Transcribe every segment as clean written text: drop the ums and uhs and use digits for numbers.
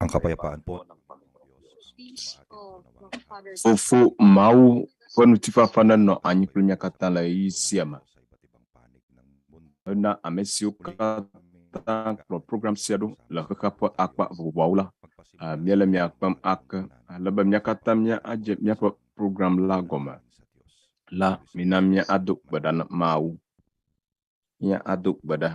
Ang kapayapaan po ng Panginoong Diyos ang Peace sumaatin of po the Father, Fofo Mawu ƒe ŋutifafa nenɔ anyi kple mía katã le ɣeyiɣi sia me. sa iba't ibang panig ng mundo. Ena ame siwo Muli katã kaming kplɔ program sia ɖo le xexea ƒe tayo akpa vovovoawo la, magpasimula míele sa mia kpem mga ake lipunan ale be mía katã míadze míaƒe program la gɔme panalangin sa Diyos. la, mina míado gbe ɖa na Mawu. Míado gbe ɖa.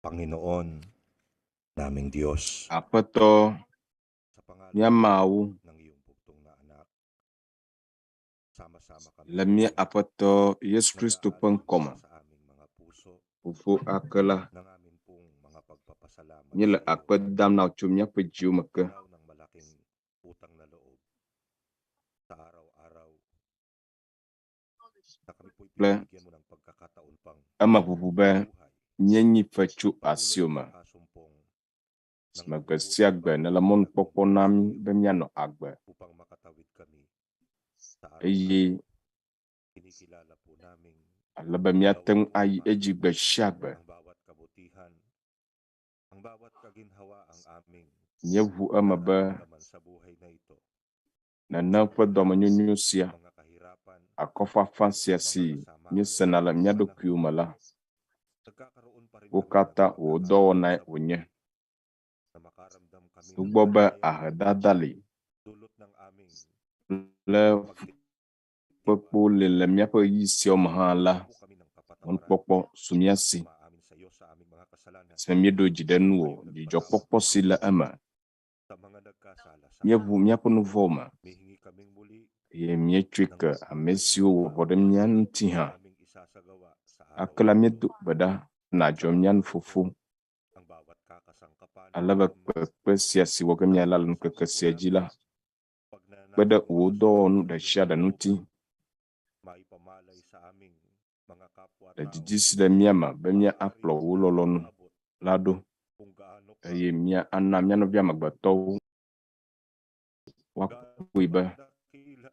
Panginoon naming Diyos, Aƒetɔ, sa pangalan mía Mawu, ng iyong bugtong na anak, sama-sama kami le mía Aƒetɔ Yesu Kristo ƒe ŋkɔme, sa aming mga puso Fofo ake la, ng aming pong mga pagpapasalamat míele sa iyo. akpe dam na wò tso míaƒe dziwo me ke. Ikaw ng malaking utang na loob sa araw-araw na kami po'y Kple binibigyan mo ng pagkakataon pang emeʋuʋu be buhay. míenyi fe tso Patuloy asiwò me. na nakasumpong ng Sime gbe sia gbe nele mɔnukpɔkpɔ na mí be míanɔ agbe upang makatawid kami sa eye araw-araw. Kinikilala po naming ale be míate ŋu ayi edzi gbe sia gbe. ang bawat kabutihan, ang bawat kaginhawa ang aming Míeʋu eme be nararamdaman sa buhay na ito. nene ƒe dɔmenyonyo sia, Mga kahirapan, akɔfafa sia mga si kasamaan, míesena le mía panahon, ɖokuiwo me la, nagkakaroon pa rin wo kami ng katã wò pagkakataon dɔwɔnae sa wònye. buhay na makaramdam kami ng Togbɔ be kalaya ahedada li dulot ng aming kple fukpekpewo li le míaƒe ɣeyiɣi siawo me hã la, po kami ng kapatawaran. mɔnukpɔkpɔ su mía si. Umaamin sa iyo sa aming mga kasalanan. Si míeɖo dzi ɖe nuwò, dzidzɔkpɔkpɔ si le eme. Sa mga nagkasala sa Míeʋu amin. míaƒe nu vɔ̃wo me Humihingi kaming muli eye míetsɔe ng ke ame siwo wɔ vɔ̃ ɖe mía ŋuti hã. aming isasagawa sa Ake la araw na míedo ito. gbe ɖa nàdzɔ mía nu Fofo Ang bawat kakasangkapan ale be ng kpekpe sia si wɔ ge míala le ŋkeke sia dzi la, kpe ɖe pagnanasang wò dɔwɔnu ɖe sia ɖe ŋuti maipamalay sa aming mga le kapwa-tao didi si le mía me be mía maaari akplɔ wò lɔlɔ̃nu maabot la ɖo kung gaano ka eye mía ana mía nɔvi amegbetɔwo woakpɔe be kadakila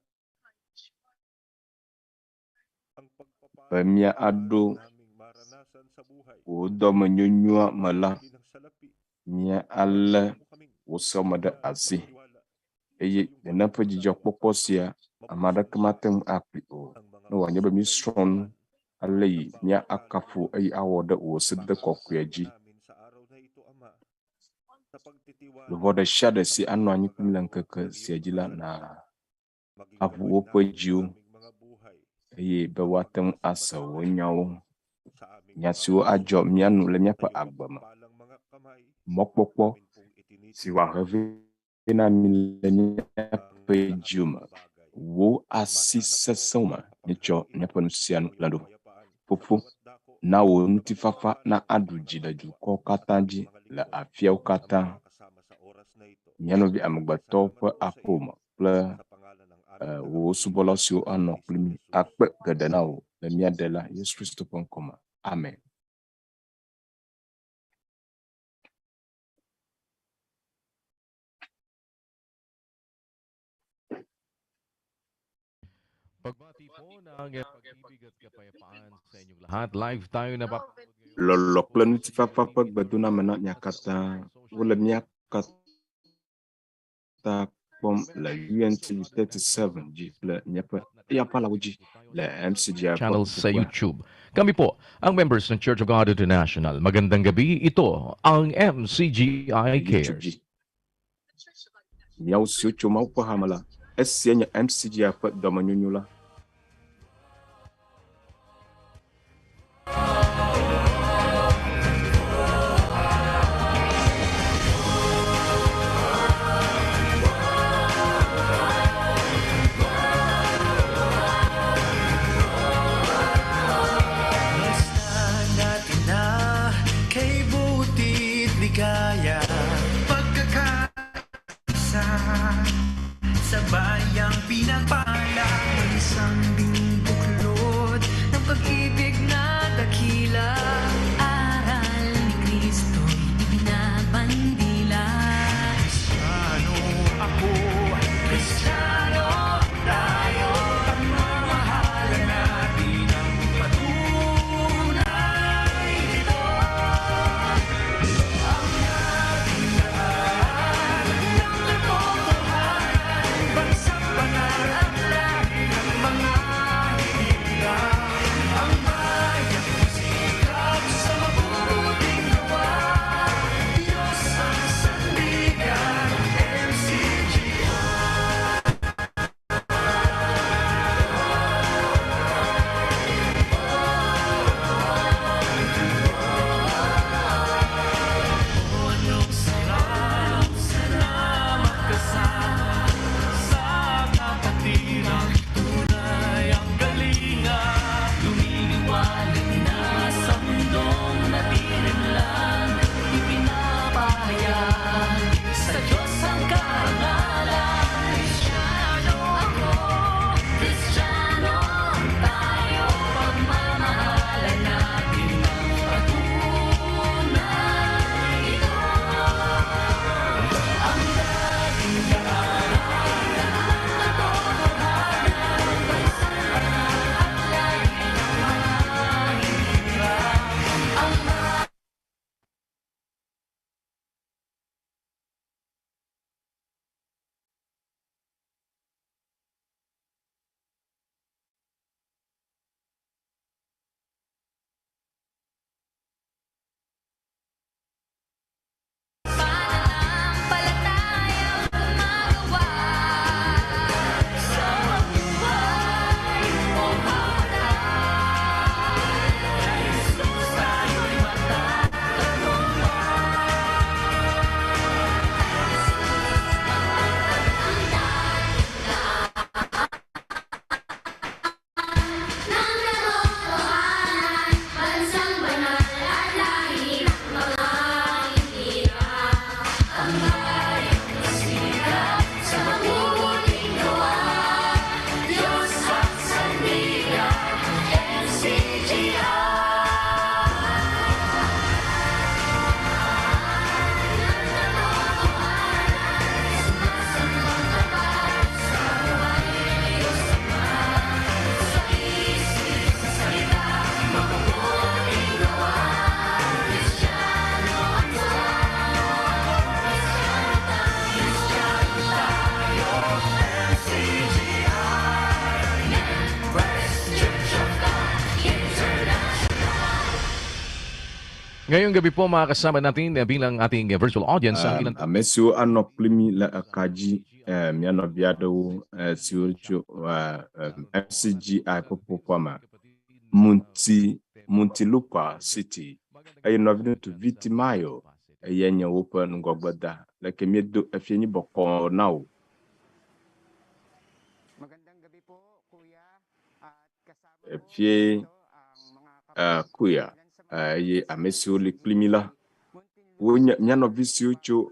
ang be pagpapala mía na aɖo naming maranasan sa buhay. wò dɔmenyonyoa me la, Hindi ng salapi. mía alé Patuloy mo kaming wò sewo me ɖe bigyan ng asi tiwala eye sa iyong nene ƒe pagkakataon. dzidzɔkpɔkpɔ sia ame aɖeke mate ŋu akpli o. Ang mga Ne wòanye be gusto sa míesrɔ̃ iyong nu daan ale yi ng mía bawat alay akafu eye awɔ ɖe wò sedede kɔkɔea Makakasama dzi. namin sa araw na ito, Ama, sa pagtitiwala Luʋɔ ɖe sia ɖe sa si mga anɔ anyi kpli mí le pangako ŋkeke ng sia iyong dzi mga la salita. na Maging aʋu gabay woƒe namin sa dziwo aming mga buhay eye be at woate ŋu ase pagkasama wò namin nyawo, sa aming nya mga siwo puso adzɔ mía nu le sa míaƒe iyong agbe me. mapagpalang mga kamay. Mɔkpɔkpɔ Amin pong si itinitira wòahe vɛ na mí le ang míaƒe lahat dziwo ng me. bagay. Wò asi Sumasana po sesẽwo me sa míetsɔ paghahari míaƒe nu sia ng nu iyong le ɖo. kapayapaan sa Fofo, bawat dako na wò sa mga ŋutifafa na panig aɖu ng dzi le kapwa dukɔwo at katã aming dzi mga le lingkod afiawo na katã, makakasama sa oras na ito. mía nɔvi amegbetɔwo Maraming ƒe salamat po sa aƒewo iyo me kple sa pangalan ng aming wò tagapagligtas subɔla na siwo si anɔ kpli Kristo mí. Jesus. Akpe geɖe na wò le mía Ɖela Yesu Kristo ƒe ŋkɔme. Amen. Pagbati po ng pag-ibig at kapayapaan sa inyong lahat. Live tayo na Lɔlɔ̃ kple ŋutifafa ƒe gbedoname na mia katã wole mía katã kpɔm le UNTV 37 dzi kple míaƒe eyapalawo dzi le MCGI ƒe channel sa ƒuƒoƒea. YouTube. Kami po, ang members ng Church of God International. Magandang gabi. Ito ang MCGI YouTube Cares. dzi. Miawo siwo tso Mawu ƒe hame la, esia nye MCGI ƒe dɔmenyonyo la. Basta natin na kay buti't ligaya Pagkakaisa sa bayang pinagpala Isang buklod ng pag-ibig na dakila. Aral ni Kristo'y ibinabandila. Kristiyano ako, Kristiyano tayo, pagmamahalan Ngayong gabi po mga kasama natin bilang ating virtual audience ang ilang Ame siwo anɔ kpli mi le eka dzi, mía nɔvi aɖewo siwo tso MCGI ƒe ƒuƒoƒoa me, Muntinlupa City eye nɔviŋutsu Viti Mayo eye nye woƒe ŋgɔgbeda. Leke míedo efie nyi bɔkɔɔ na wò. Efie kuya eye ame siwo li kpli mi la, wonye mía nɔvi siwo tso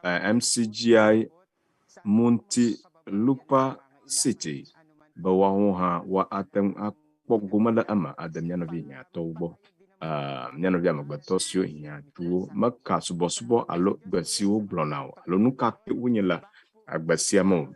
MCGI Muntinlupa City be woawo hã woate ŋu akpɔ gome le eme ade mía nɔvi hiãtɔwo gbɔ. Mía nɔvi amegbetɔ siwo hiã tuwo meka subɔsubɔ alo gbe siwo gblɔna o alo nu ka ke wonye le agbe sia me o.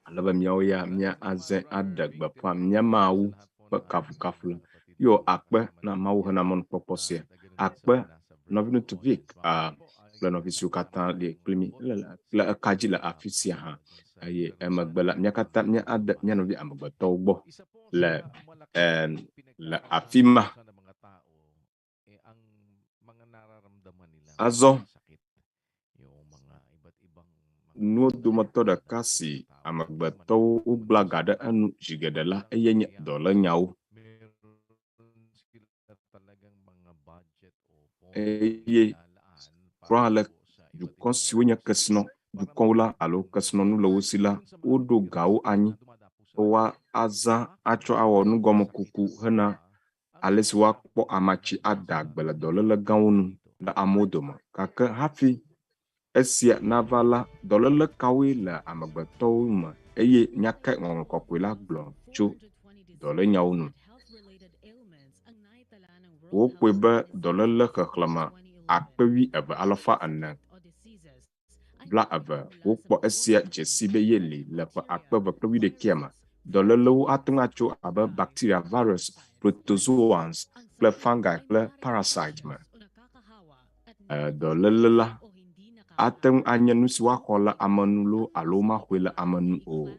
Ale be míawo ya mía aze aɖe gbeƒã mía Mawu ƒe kafukafu la. Yo akpe na Mawu hena mɔnukpɔkpɔ sia. Akpe nɔviŋutsu Vic kple nɔvi siwo katã li kpli mi le eka dzi le afi sia hã. Eye emegbe la mía katã mía ade mía nɔvi amegbetɔwo gbɔ le afi ma. Azɔ nuwo dometɔ ɖeka si amegbetɔwo wogblẽa ga ɖe enu zi geɖe la eye nye dɔlényawo. Eye kura le dukɔ siwo nye kesinɔ dukɔwo la alo kesinɔnu le wo si la, woɖo gawo anyi be woazã atsɔ awɔ nugɔmekuku hena ale si woakpɔ amatsi ada agbe le dɔléle gãwo nu le amewo dome. Gake hafi esia nava la, dɔléle kawoe le amegbetɔwo me eye nya kae Ŋɔŋlɔ Kɔkɔe la gblɔ tso dɔlényawo nu? Wokpɔe be dɔléle xexlẽme akpe wuieve alafa ene bla eve wokpɔ esia dze si be ye li le ƒe akpe eve kple wuiɖekea me. Dɔlélewo ate ŋu atso abe bacteria, virus, protozoans kple fungi kple parasite me. Dɔléle la ate ŋu anye nu si woaxɔ le ame nu loo alo womaxɔe le ame nu o.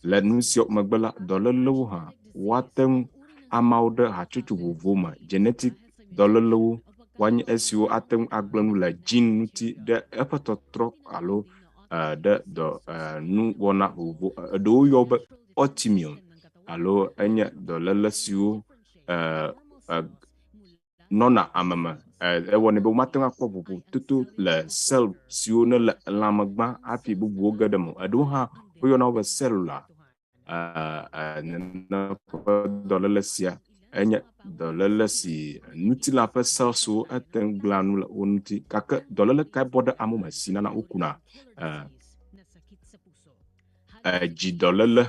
Le nu siawo megbe la, dɔlélewo hã woate ŋu ama wo ɖe hatsotso vovovowo me. Genetic dɔlélewo woanye esiwo ate ŋu agblẽ nu le gene ŋuti ɖe eƒe tɔtrɔ alo ɖe dɔ nuwɔna vovovo. Eɖewo yɔ be autoimmune alo enye dɔléle siwo nɔna ame me. Ewɔnɛ be womate ŋu akpɔ vovototo le cell siwo ne le lãmegbã hafi bubuwo ge ɖe eme o. Eɖewo hã woyɔna wo be cellular. Nene ƒe dɔléle sia enye dɔléle si ŋutilã ƒe cellswo ete ŋu gblẽa nu le wo ŋuti. Gake dɔléle kae bɔ ɖe amewo me si nana wokuna? Dzidɔléle,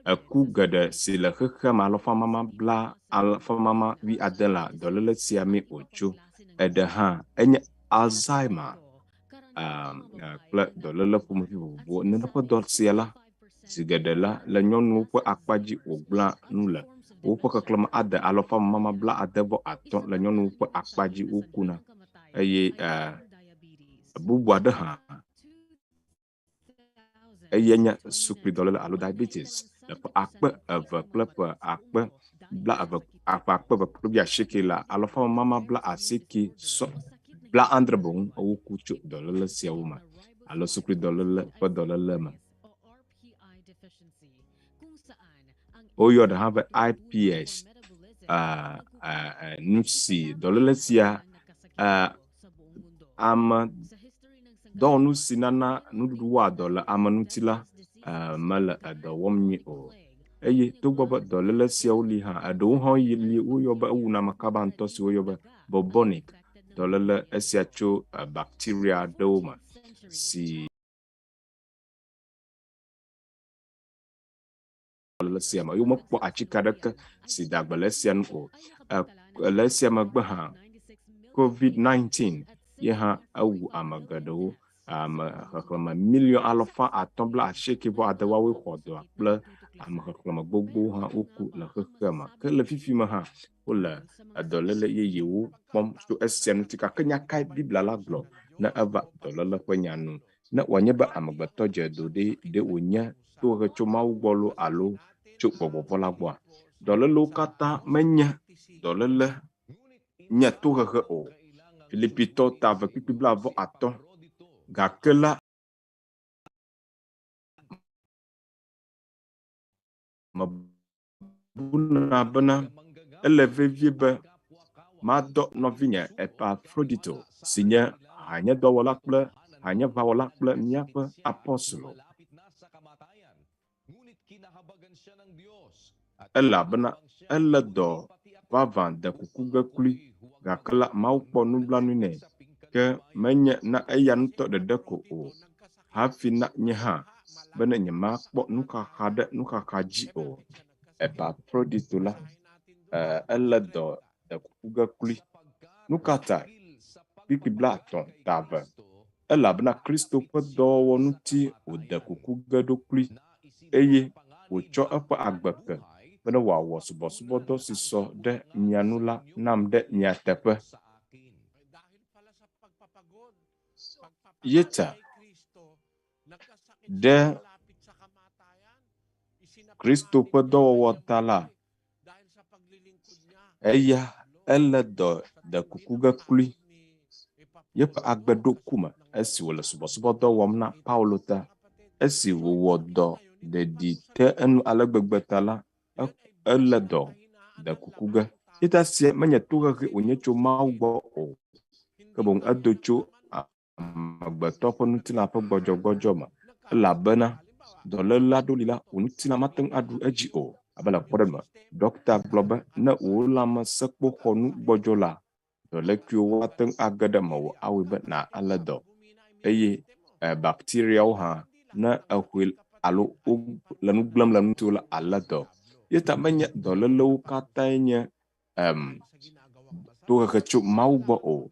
eku geɖe si le xexea me alɔfamama bla alɔfamama wuiade la dɔléle sia mee wòtso. Eɖe hã enye Alzheimer kple dɔléle ƒomevi vovovowo. Nene ƒe dɔ sia la, zi geɖe la le nyɔnuwo ƒe akpa dzi wògblẽa nu le. Woƒe xexlẽme ade alɔfamama bla ade vɔ atɔ̃ le nyɔnuwo ƒe akpa dzi wokuna. Eye bubu aɖe hã eye nye suklidɔléle alo diabetes le ƒe akpe eve kple ƒe akpe bla eve ƒe akpe eve kple wuiasieke la alɔfamama bla asieke sɔ bla adre boŋ woku tso dɔléle siawo me alo suklidɔléle ƒe dɔléle me. Woyɔ ɖe hã be IPS, nu si dɔléle sia ame dɔwɔnu si nana nuɖuɖu wɔa dɔ le ame ŋuti la mele edɔ wɔm nyuie o. Eye togbɔ be dɔléle siawo li hã, eɖewo hã li woyɔ be ewuna ame kaba ŋutɔ si woyɔ be bubonic dɔléle esia tso bacteria aɖewo me si dɔléle sia me. Eye womekpɔ atike aɖeke si da gbe le esia nu o. Le esia megbe hã, COVID-19 ye hã ewu ame geɖewo. Ame xexlẽme miliɔn alafa atɔ̃ bla asieke vɔ ade woawoe xɔ dɔa kple ame xexlẽme gbogbowo hã woku le xexea me. Ke le fifi me hã wole dɔléle yeyewo kpɔm tso esia ŋuti. Gake nya kae Biblia la gblɔ ne eva dɔléle ƒe nya nu? Ne wòanye be amegbetɔ dze do ɖe ɖe wònye tohehe tso Mawu gbɔ loo alo tso gbɔgbɔ vɔ̃ la gbɔa? Dɔlélewo katã menye dɔléle nye tohehe o. Filipitɔ ta eve kpukpui blaeve-vɔ-atɔ̃. Gake la, mebuna bena ele vevie be madɔ nɔvinye Epafrodito si nye hanyedɔwɔla kple hanyeʋawɔla kple míaƒe apɔstolo. Elabena elé dɔ vavã de kuku ge kloe, gake la, Mawu kpɔ nublanui nɛ, ke menye na eya ŋutɔ ɖeɖe ko o, hafi na nye hã, bene nyemakpɔ nuxaxa ɖe nuxaxa dzi o. Epafrodito la, elé dɔ de kuku ge kloe. Nu ka tae? Kpukpui blaetɔ̃ ta eve. Elabena Kristo ƒe dɔwɔwɔ ŋuti wòde kuku ge ɖo kloe, eye wòtsɔ eƒe agbe ke bene wòawɔ subɔsubɔdɔ si sɔ ɖe mia nu la nam ɖe mia teƒe. Yeta ɖe Kristo ƒe dɔwɔwɔ ta la, eya elé dɔ de kuku ge kloe. Yeƒe agbe ɖo ku me esi wòle subɔsubɔdɔ wɔm na Paulo ta. Esi wòwɔ dɔ ɖeɖi te enu ale gbegbe ta la, elé dɔ de kuku ge. Yeta sia menye tohehe wònye tso Mawu gbɔ o, ke boŋ edo tso amegbetɔ ƒe ŋutilã ƒe gbɔdzɔgbɔdzɔ me, elabena dɔléle aɖewo li la, wò ŋutilã mate ŋu aɖu edzi o. Abe le kpɔɖeŋu me, ɖɔkta gblɔ be ne wò lãmesẽkpoxɔnu gbɔdzɔ la, dɔlékuiwo ate ŋu age ɖe mewò awɔe be nàlé dɔ. Eye bakteriawo hã, ne exɔe alo wole nu gblẽm le ŋutiwò la, àlé dɔ. Eya ta menye dɔlélewo katãe nye tohehe tso Mawu gbɔ o.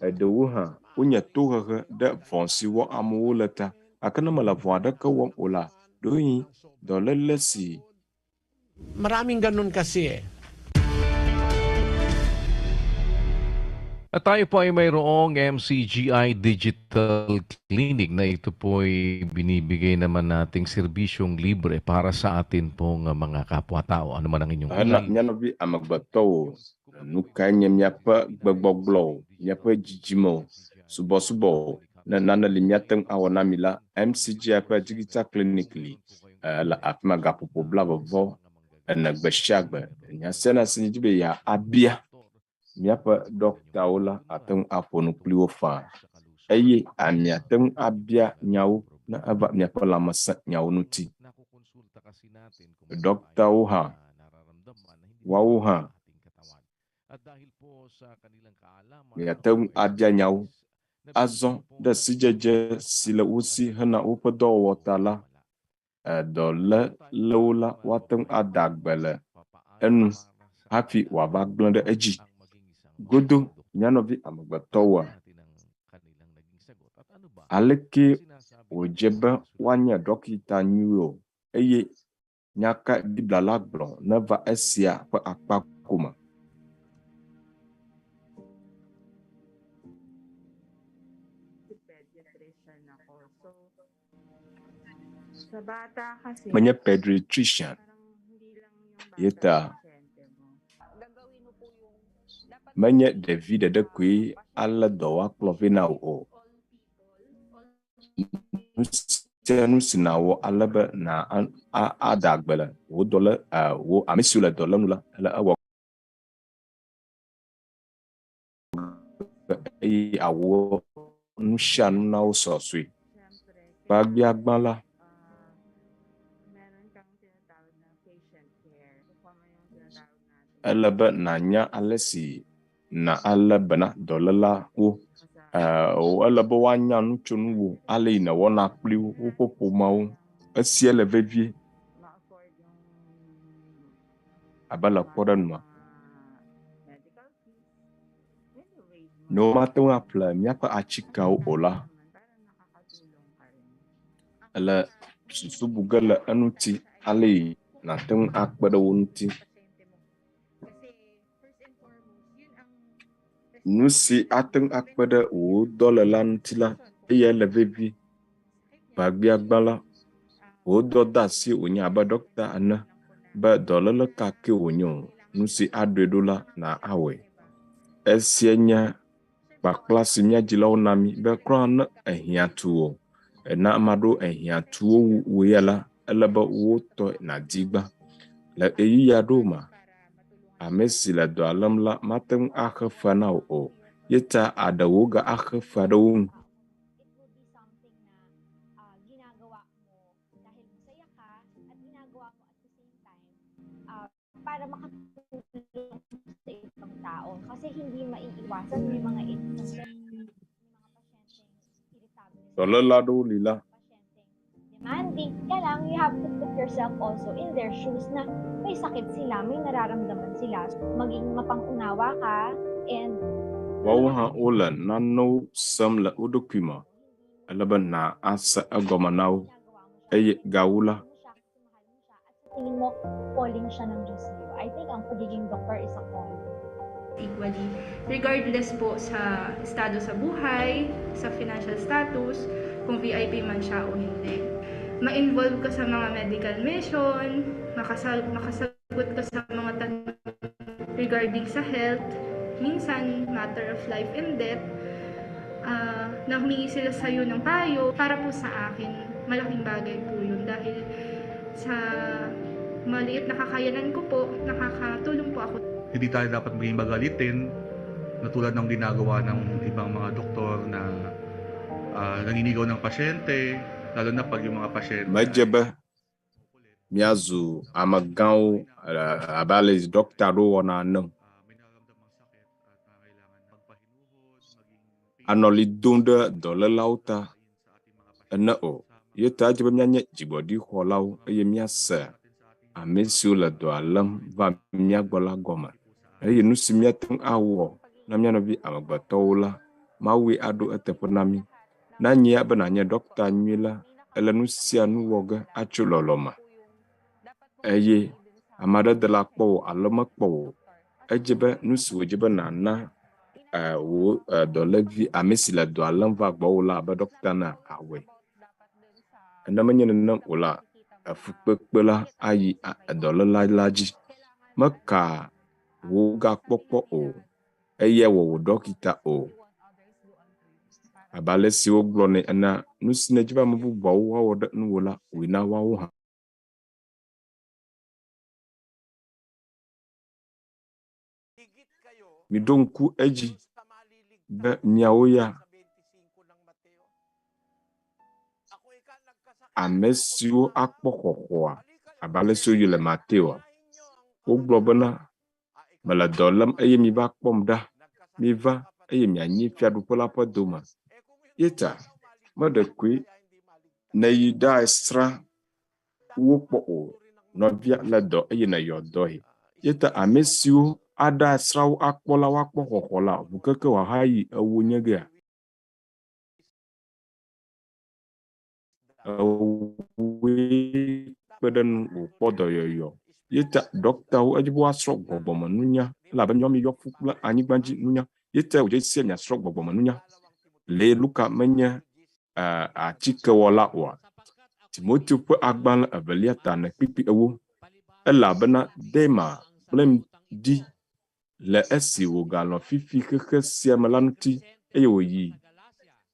Eɖewo hã wonye tohehe ɖe vɔ̃ si wɔm amewo le ta. Gake ne mele vɔ̃ aɖeke wɔm o la, ɖewohĩ dɔléle si Maraming ganun kasi eh. At tayo po ay mayroong MCGI Digital Clinic na ito po ay binibigay naman nating serbisyong libre para sa atin pong mga kapwa-tao. Ano man ang inyong Hena kulay. mía nɔvi amegbetɔwo, nu kae nye míaƒe gbegbɔgblɔ o, míaƒe dzidzime o, subɔsubɔ o, ne nane li míate ŋu awɔ na mi la, MCGI ƒe Digital Clinic li le afi ma gaƒoƒo blaeve vɔ ene gbe sia gbe. Nya sia nya si nèdi be yeabia míaƒe ɖɔktawo la, àte ŋu aƒo nu kpli wo faa eye miate ŋu abia nyawo ne eva miaƒe lãmesẽ nyawo ŋuti. Ɖɔktawo hã, woawo hã miate ŋu abia nyawo. Azɔ ɖe sidzedze si le wo si hena woƒe dɔwɔwɔ ta la, dɔlélewo la, woate ŋu ada gbe le enu hafi wòava gblẽ ɖe edzi. Godo, mía nɔvi amegbetɔwoa, aleke wòdze be woanye ɖɔkita nyuiwo eye nya kae Biblia la gblɔ neva esia ƒe akpa gome? Menye pediatrician ye ta menye ɖevi ɖeɖe koe alé dɔ woakplɔ vɛ na wò o. Nu sia nu si nàwɔ ale be na ada gbe le wò dɔlé wò ame siwo le dɔ lém nu la le ewɔ eye àwɔ nu sia nu na wo sɔsɔe. Gbagbiagbã la, ele be nànya ale si na alé be na dɔlélawo. Ele be woanya nu tso nuwò, ale yi nèwɔna kpli wo, woƒe ƒomeawo. Esia le vevie. Abe le kpɔɖeŋu me, ne womate ŋu aƒle míaƒe atikeawo o la, ele susu bu ge le eŋuti ale yi nàte ŋu akpe ɖe wo ŋuti. Nu si ate ŋu akpe ɖe wò dɔléla ŋuti la, eyae le vevie. Gbagbĩagbã la, wò dɔdeasi wònye abe ɖɔkita ene. be dɔléle ka kee wònye o, nu si aɖoe ɖo la na awɔe. Esia nye kpakpla si mía dzilawo na mí be kura ne èhiã tu wò, ena ame aɖewo ehiã tu wo wu wò ya la, ele be wo tɔ nàdi gbã. Le ɣeyiɣi aɖewo mea, ame si le dɔa lém la mate ŋu axe fea na wò o. Ye ta aɖe wò ga axe fea ɖe wo ŋu. Para makatulong sa ibang tao kasi hindi maiiwasan may mga instances may mga pasyenteng irritable Dɔléle aɖewo li la, demanding. Kaya lang, you have to put yourself also in their shoes na may sakit sila, may nararamdaman sila. Maging mapangunawa ka and woawo hã wole nanewo sem le wo ɖokui me. Ele be na ase egɔme na wo eye gawu la, tingin mo, calling siya ng Diyos sa'yo. I think ang pagiging doctor is a calling. Equally, regardless po sa estado sa buhay, sa financial status, kung VIP man siya o hindi. Ma-involve ka sa mga medical mission, makasagot ka sa mga tanong regarding sa health, minsan matter of life and death, na humingi sila sa'yo ng payo. Para po sa akin, malaking bagay po yun dahil sa maliit na kakayanan ko po, nakakatulong po ako. Hindi tayo dapat maging magalitin na tulad ng ginagawa ng ibang mga doktor na naninigaw ng pasyente, lalo na pag yung mga pasyente Medze be míazu amegãwo abe ale si ɖɔkita aɖewo wɔna ene o. Anɔ ɣli dom ɖe dɔlélawo ta ene o. Ye ta edze be míanye dzigbɔɖixɔlawo eye míase ame siwo le dɔa lém va mía gbɔ la gɔme. Eye nu si míate ŋu awɔ na mía nɔvi amegbetɔwo la, Mawue aɖo eteƒe na mí. Ne anyia be nànye ɖɔkita nyui la, ele nu sia nu wɔ ge atso lɔlɔ me. Eye ame aɖe de la kpɔ wò alo mekpɔ wò o. Edze be nu si wòdze be nàna wò dɔlévi ame si le dɔa lém va gbɔwò la abe ɖɔkita na awɔe. Ne menye nenem o la, efukpekpe la ayi dɔléla la dzi. Meka wò gakpɔkpɔ o eye wɔ wò ɖɔkita o. Abe ale si wogblɔ nɛ ena, nu si nèdzi be ame bubuawo woawɔ ɖe nuwò la, wɔe na woawo hã. Miɖo ŋku edzi be miawo ya ame siwo akpɔ xɔxɔa abe ale si woyɔe le Mateoa, wogblɔ bena mele dɔ lém eye miva kpɔm ɖa, miva eye mianyi fiaɖuƒe la ƒe dome. Ye ta meɖe koe nèyi ɖae srã wo kpɔ o, nɔvia le dɔ eye nèyɔ dɔe. Ye ta ame siwo aɖae srã wo akpɔ la woakpɔ xɔxɔ la, ʋukeke wòahayi ewo nye gea. Ewoe kpe ɖe nu wòkpɔ dɔyɔyɔ. Ye ta ɖɔkitawo edzi be woasrɔ̃ gbɔgbɔmenunya elabe míawo míeyɔ ƒu kple anyigbadzi nunya. Ye ta wòdze sia miasrɔ̃ gbɔgbɔmenunya. Le Luka menye atikewɔla oa? Timoteo ƒe agbalẽ evelia ta ene kpikpi ewo. Elabena Dema gblẽm ɖi le esi wògalɔ̃ fifi xexe sia me la ŋuti eye wòyi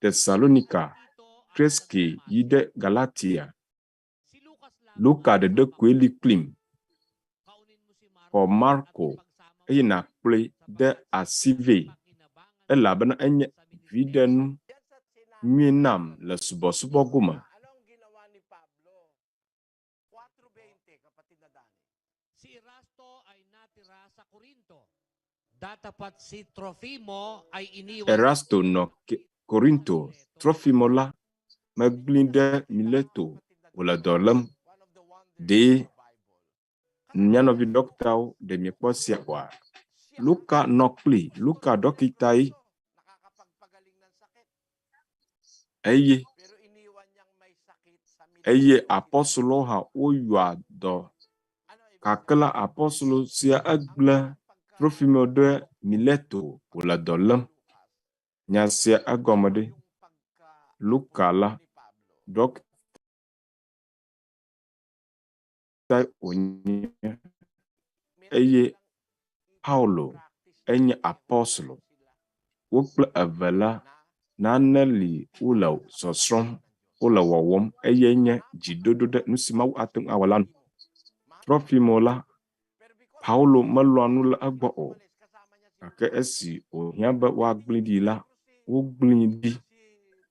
Tesalonika, Kreske yi ɖe Galatia. Luka ɖeɖe koe li kplim. Xɔ Marko eye nàkplɔe de asi vɛ elabena enye viɖenu nyui nam le subɔsubɔ gome. Si Erasto ay natira sa Corinto. Datapat si Trofimo ay iniwan Erasto nɔ Korinto, Trofimo la megblẽ ɖe Mileto wòle dɔ lém. Ɖe mía nɔvi ɖɔkitawo ɖe miekpɔ sia oa? Luka nɔ kpli Luka ɖɔkitae eye apɔstolowo hã woyɔa dɔ gake la apɔstolo sia egblẽ Trofimo ɖe Mileto wòle dɔ lém. Nya sia egɔme ɖe? Luka la, ɖɔkita Ɖɔktae wònye eye Paulo enye apɔstolo. Wo kple eve la, nane li wole sɔsrɔ̃m, wole wɔwɔm eye nye dzidodo ɖe nu si Mawu ate ŋu awɔ la nu. Trɔfimo la, Paulo melɔ̃a nu le egbɔ o, gake esi wòhiã be woagblẽe ɖi la, wogblẽe ɖi.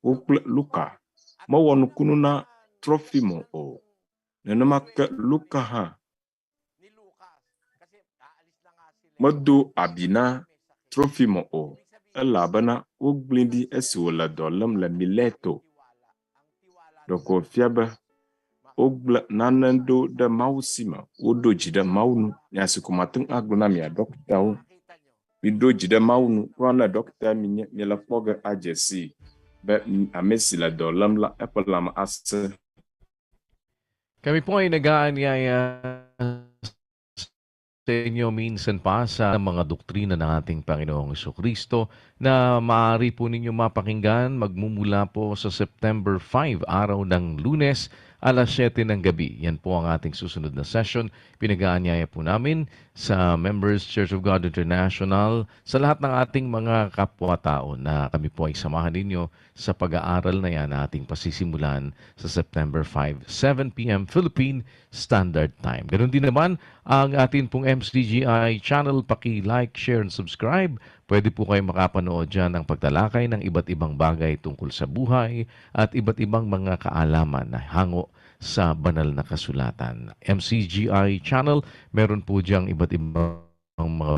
Wo kple Luka mewɔ nukunu na Trɔfimo o. Nenema ke Luka hã medo abi na Trofimo o, elabena wogblẽe ɖi esi wòle dɔ lém le Mileto. Ɖeko wòfia be wogblẽ nane ɖo ɖe Mawu si me, woɖo dzi ɖe Mawu nu. Nya si ko mate ŋu agblɔ na mia ɖɔktawo, miɖo dzi ɖe Mawu nu. Kura ne ɖɔktae minye, miele kpɔ ge adze sii be ame si le dɔ lém la, eƒe lãme asẽ. Kami po ay nag-aanyaya sa inyo minsan pa sa mga doktrina ng ating Panginoong Kristo na maaari po ninyo mapakinggan magmumula po sa September 5, araw ng Lunes, alas 7 ng gabi. Yan po ang ating susunod na session. Pinag-aanyaya po namin sa Members Church of God International, sa lahat ng ating mga kapwa-tao na kami po ay samahan ninyo sa pag-aaral na yan na ating pasisimulan sa September 5, 7 p.m. Philippine Standard Time. Ganun din naman ang atin pong MCGI channel. Paki-like, share, and subscribe. Pwede po kayo makapanood dyan ng pagtalakay ng iba't ibang bagay tungkol sa buhay at iba't ibang mga kaalaman na hango sa banal na kasulatan. MCGI channel, meron po diyang iba't ibang mga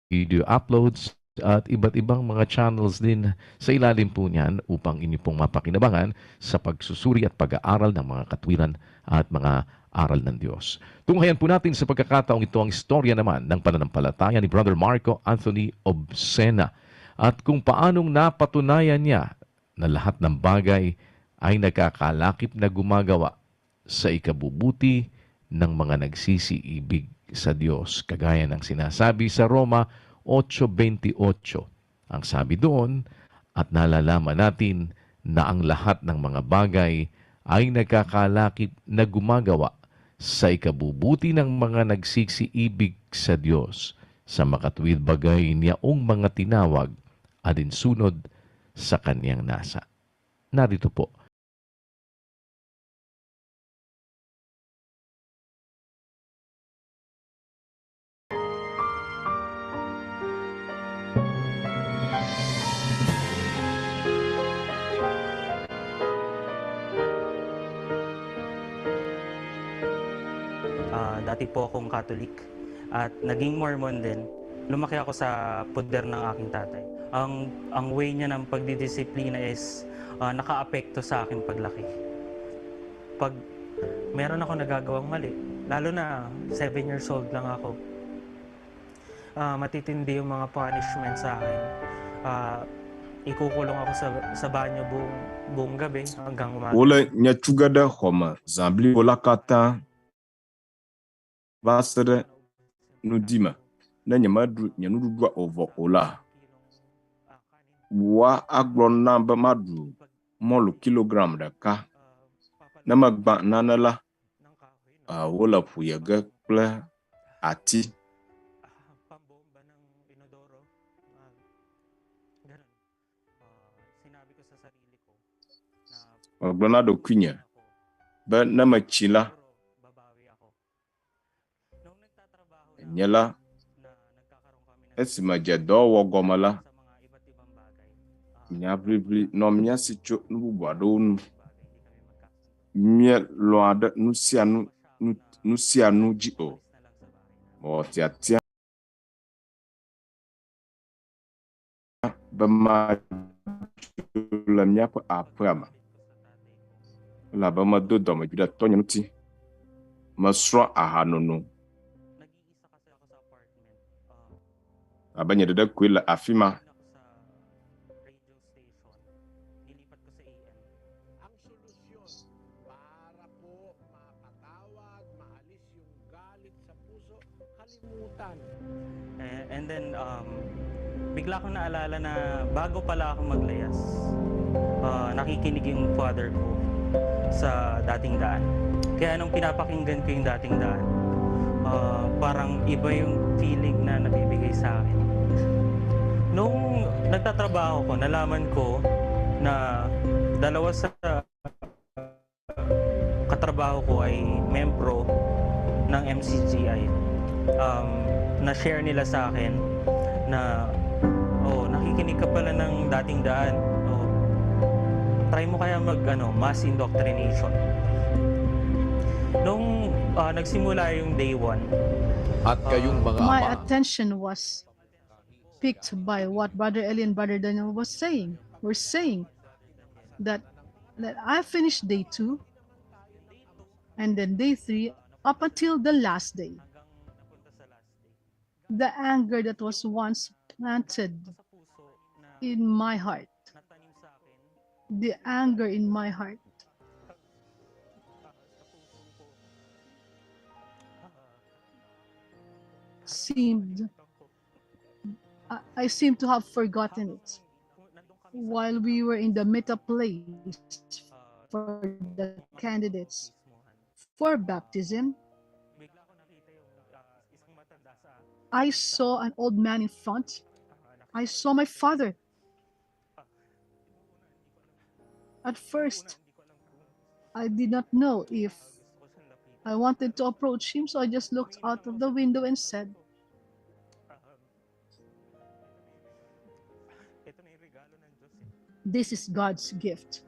video uploads at iba't ibang mga channels din sa ilalim po niyan upang inyo pong mapakinabangan sa pagsusuri at pag-aaral ng mga katwiran at mga aral ng Diyos. Tunghayan po natin sa pagkakataong ito ang istorya naman ng pananampalataya ni Brother Marco Anthony Obsena at kung paanong napatunayan niya na lahat ng bagay ay nagkakalakip na gumagawa sa ikabubuti ng mga nagsisiibig sa Diyos. Kagaya ng sinasabi sa Roma 8:28. Ang sabi doon, at nalalaman natin na ang lahat ng mga bagay ay nagkakalakip na gumagawa sa ikabubuti ng mga nagsisiibig sa Diyos, sa makatuwid bagay niyaong mga tinawag alinsunod sa kaniyang nasa. Narito po. Dati po akong Catholic at naging Mormon din. Lumaki ako sa poder ng aking tatay. Ang way niya ng pagdidisiplina is nakaapekto sa aking paglaki. Pag meron ako nagagawang mali, lalo na 7 years old lang ako, matitindi yung mga punishment sa akin. Ikukulong ako sa banyo buong gabi hanggang umaga. Wole nye tsuge ɖe xɔme zã blibo la katã va se ɖe nudime ne nyemeɖu nye nuɖuɖua o vɔ o la, woa agblɔ nam be maɖu mɔlu kilogram ɖeka. Ne megbã nane la, wole ƒoye ge kple ati. Megblɔ na ɖokuinye be ne metsi la, nye la, esime dze dɔwɔwɔ gɔme la, nyaʋiʋli nɔ mía si tso nu bubu aɖewo nu. Míelɔ̃a ɖe nu sia nu dzi o. Mewɔ tiatia be madzo le míaƒe aƒea me elabe medo dɔmedzoe ɖe tɔnye ŋuti. Mesrɔ̃ ahanono abe nye ɖeɖe koe le afi ma. And then, bigla akong naalala na bago pala ako maglayas, nakikinig yung father ko. sa dating daan. Kaya nung pinapakinggan ko yung dating daan, parang iba yung feeling na nabibigay sa akin. Nung nagtatrabaho ko, nalaman ko na dalawa sa katrabaho ko ay membro ng MCGI. Na-share nila sa akin na, oh, nakikinig ka pala ng dating daan. Oh, try mo kaya mag, mass indoctrination. Nung nagsimula yung day one, At kayong mga My ama, attention was piqued by what Brother Eli and Brother Daniel was saying. Were saying that I finished day 2 and then day 3 up until the last day. The anger that was once planted in my heart, the anger in my heart, seemed, I seemed to have forgotten it while we were in the meetup place for the candidates for baptism. I saw an old man in front. I saw my father. At first, I did not know if I wanted to approach him, so I just looked out of the window and said, This is God's gift.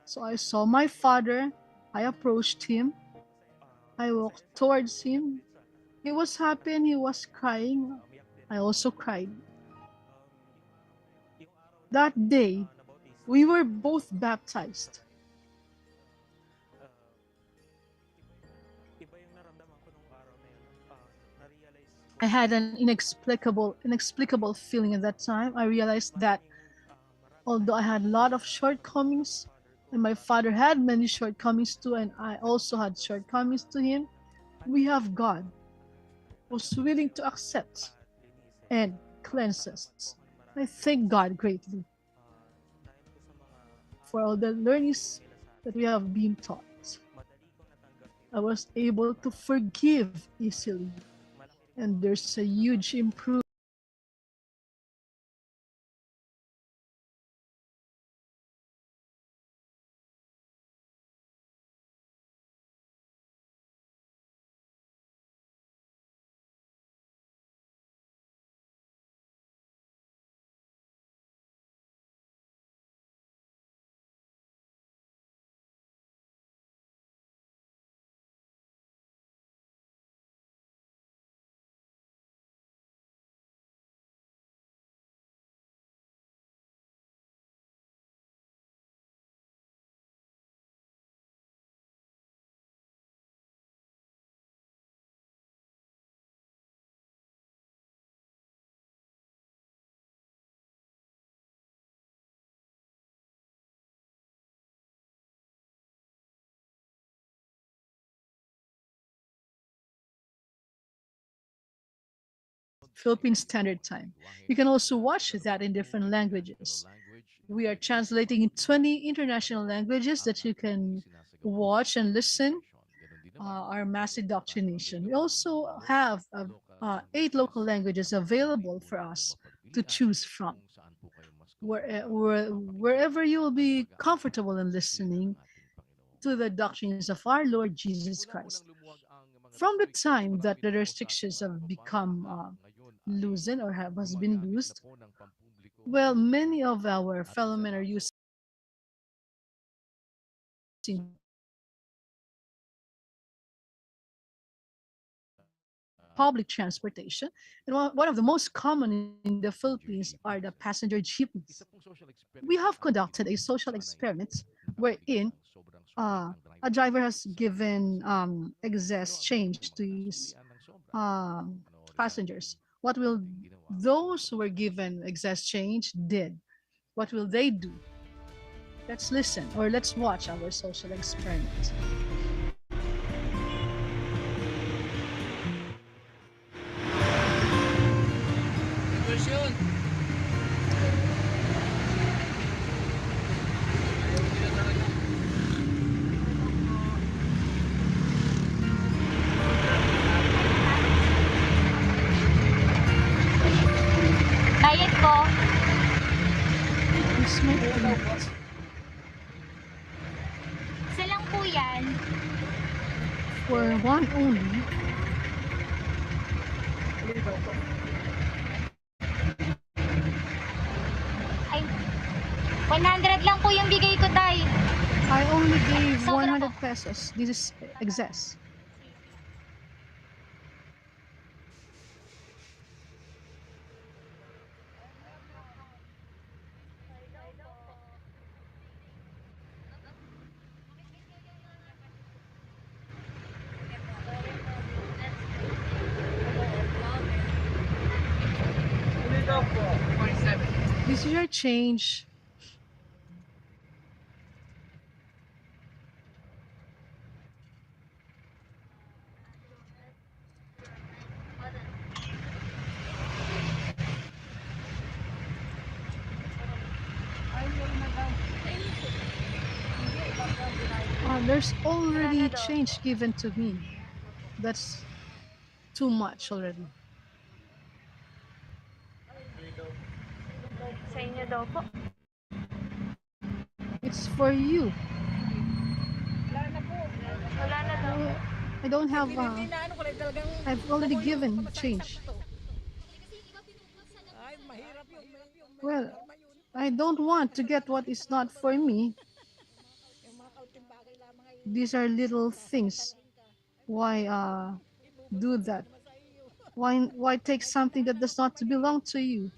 So I saw my father. I approached him. I walked towards him. He was happy and he was crying. I also cried. That day, we were both baptized. I had an inexplicable feeling at that time. I realized that although I had a lot of shortcomings, and my father had many shortcomings too, and I also had shortcomings to him, we have God who's willing to accept and cleanse us. I thank God greatly for all the learnings that we have been taught. I was able to forgive easily, and there's a huge improvement. Philippine Standard Time. You can also watch that in different languages. We are translating in 20 international languages that you can watch and listen our mass indoctrination. We also have 8 local languages available for us to choose from. Wherever you will be comfortable in listening to the doctrines of our Lord Jesus Christ. From the time that the restrictions have become loosened or has been loosed, well, many of our fellow men are using public transportation. And one of the most common in the Philippines are the passenger jeepneys. We have conducted a social experiment wherein a driver has given excess change to his passengers. What will those who were given excess change did? What will they do? Let's listen or let's watch our social experiment. Reverse yun. Bayad po. Here's my payment. Isa lang po yan. For one only. Ay, 100 lang po yung bigay ko, Tay. I only gave 100 pesos. This is excess. This is your change. There's already change given to me. That's too much already. Sa inyo daw po. It's for you. Wala na daw. I don't have. I've already given change. Well, I don't want to get what is not for me. These are little things. Why do that? Why take something that does not belong to you?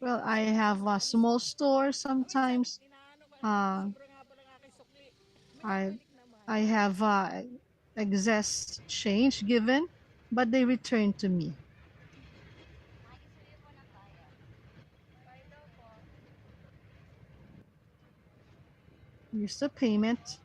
Well, I have a small store sometimes. I have excess change given, but they return to me. Here's the payment.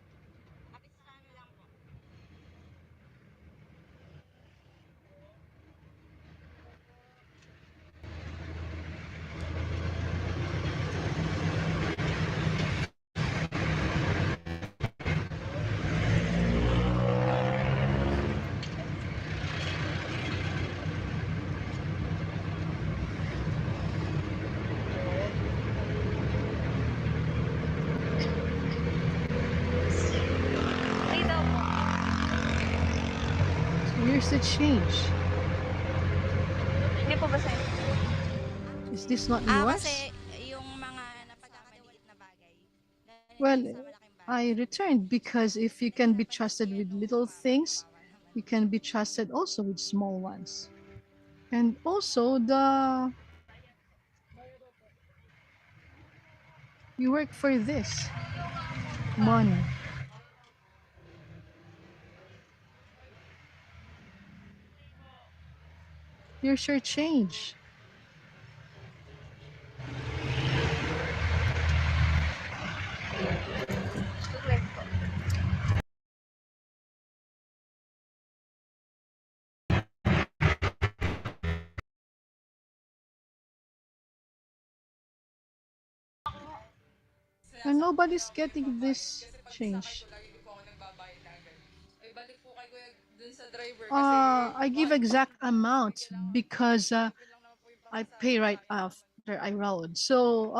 Here's the change. Hindi po ba sa'yo? Is this not yours? Kasi yung mga napagkamaliit na bagay. Well, I returned because if you can be trusted with little things, you can be trusted also with small ones. And also you work for this money. Here's your change. And nobody's getting this change. I give exact amount because I pay right after I rode. So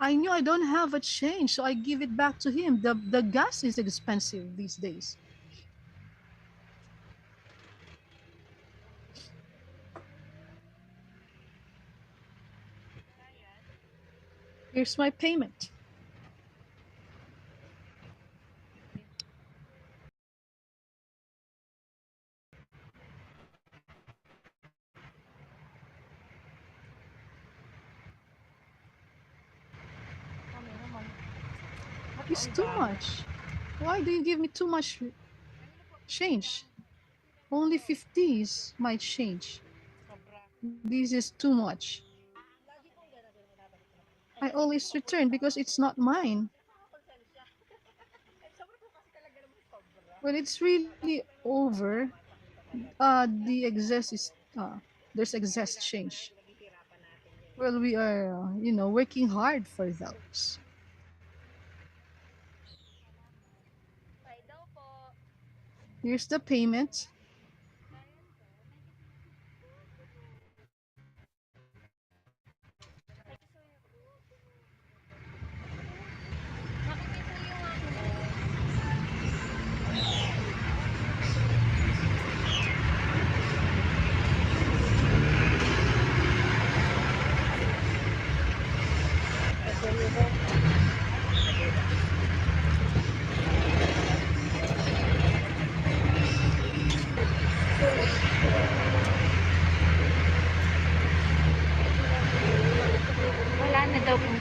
I knew I don't have a change, so I give it back to him. The gas is expensive these days. Here's my payment. It's too much. Why do you give me too much change? Only 50s might change. This is too much. I always return because it's not mine. When it's really over, the excess is, there's excess change. Well, we are, working hard for those. Here's the payment.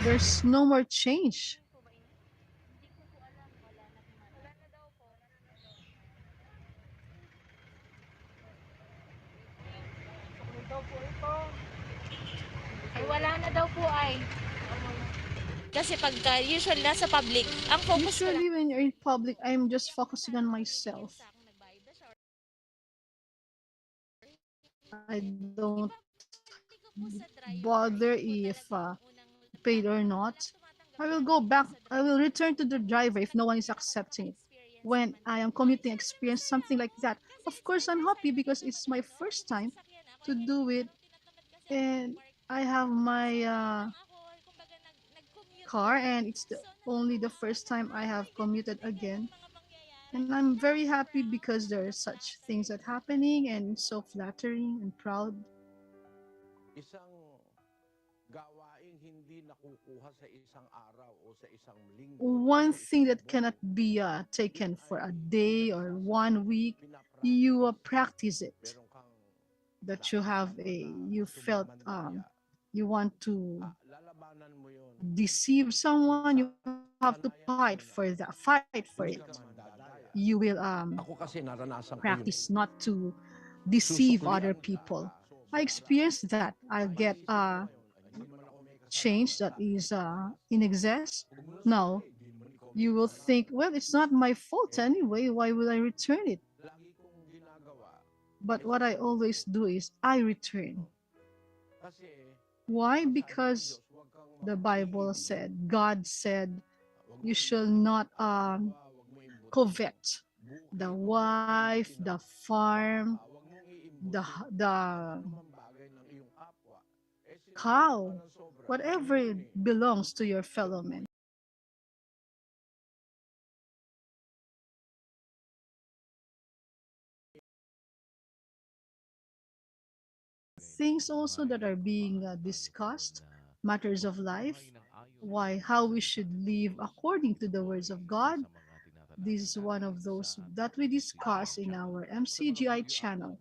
There's no more change. Ay, wala na daw po ay. Kasi pagka usually nasa public, ang focus ko lang Usually when you're in public, I'm just focusing on myself. I don't bother if paid or not. I will go back. I will return to the driver if no one is accepting it. When I am commuting, experience something like that, of course I'm happy because it's my first time to do it, and I have my car, and it's only the first time I have commuted again. And I'm very happy because there are such things that happening, and so flattering and proud. Isang gawaing hindi nakukuha sa isang araw o sa isang linggo. One thing that cannot be taken for a day or 1 week, you practice it. That you have a, you felt you want to deceive someone, you have to fight for that, fight for it. You will Ako kasi naranasan ko yun. practice not to deceive other people. I experienced that. I'll get change that is in excess. Now, you will think, well, it's not my fault anyway. Why will I return it? But what I always do is I return. Why? Because the Bible said, God said, you shall not covet the wife, the farm, the cow, whatever belongs to your fellow man. Things also that are being discussed, matters of life, why, how we should live according to the words of God. This is one of those that we discuss in our MCGI channel.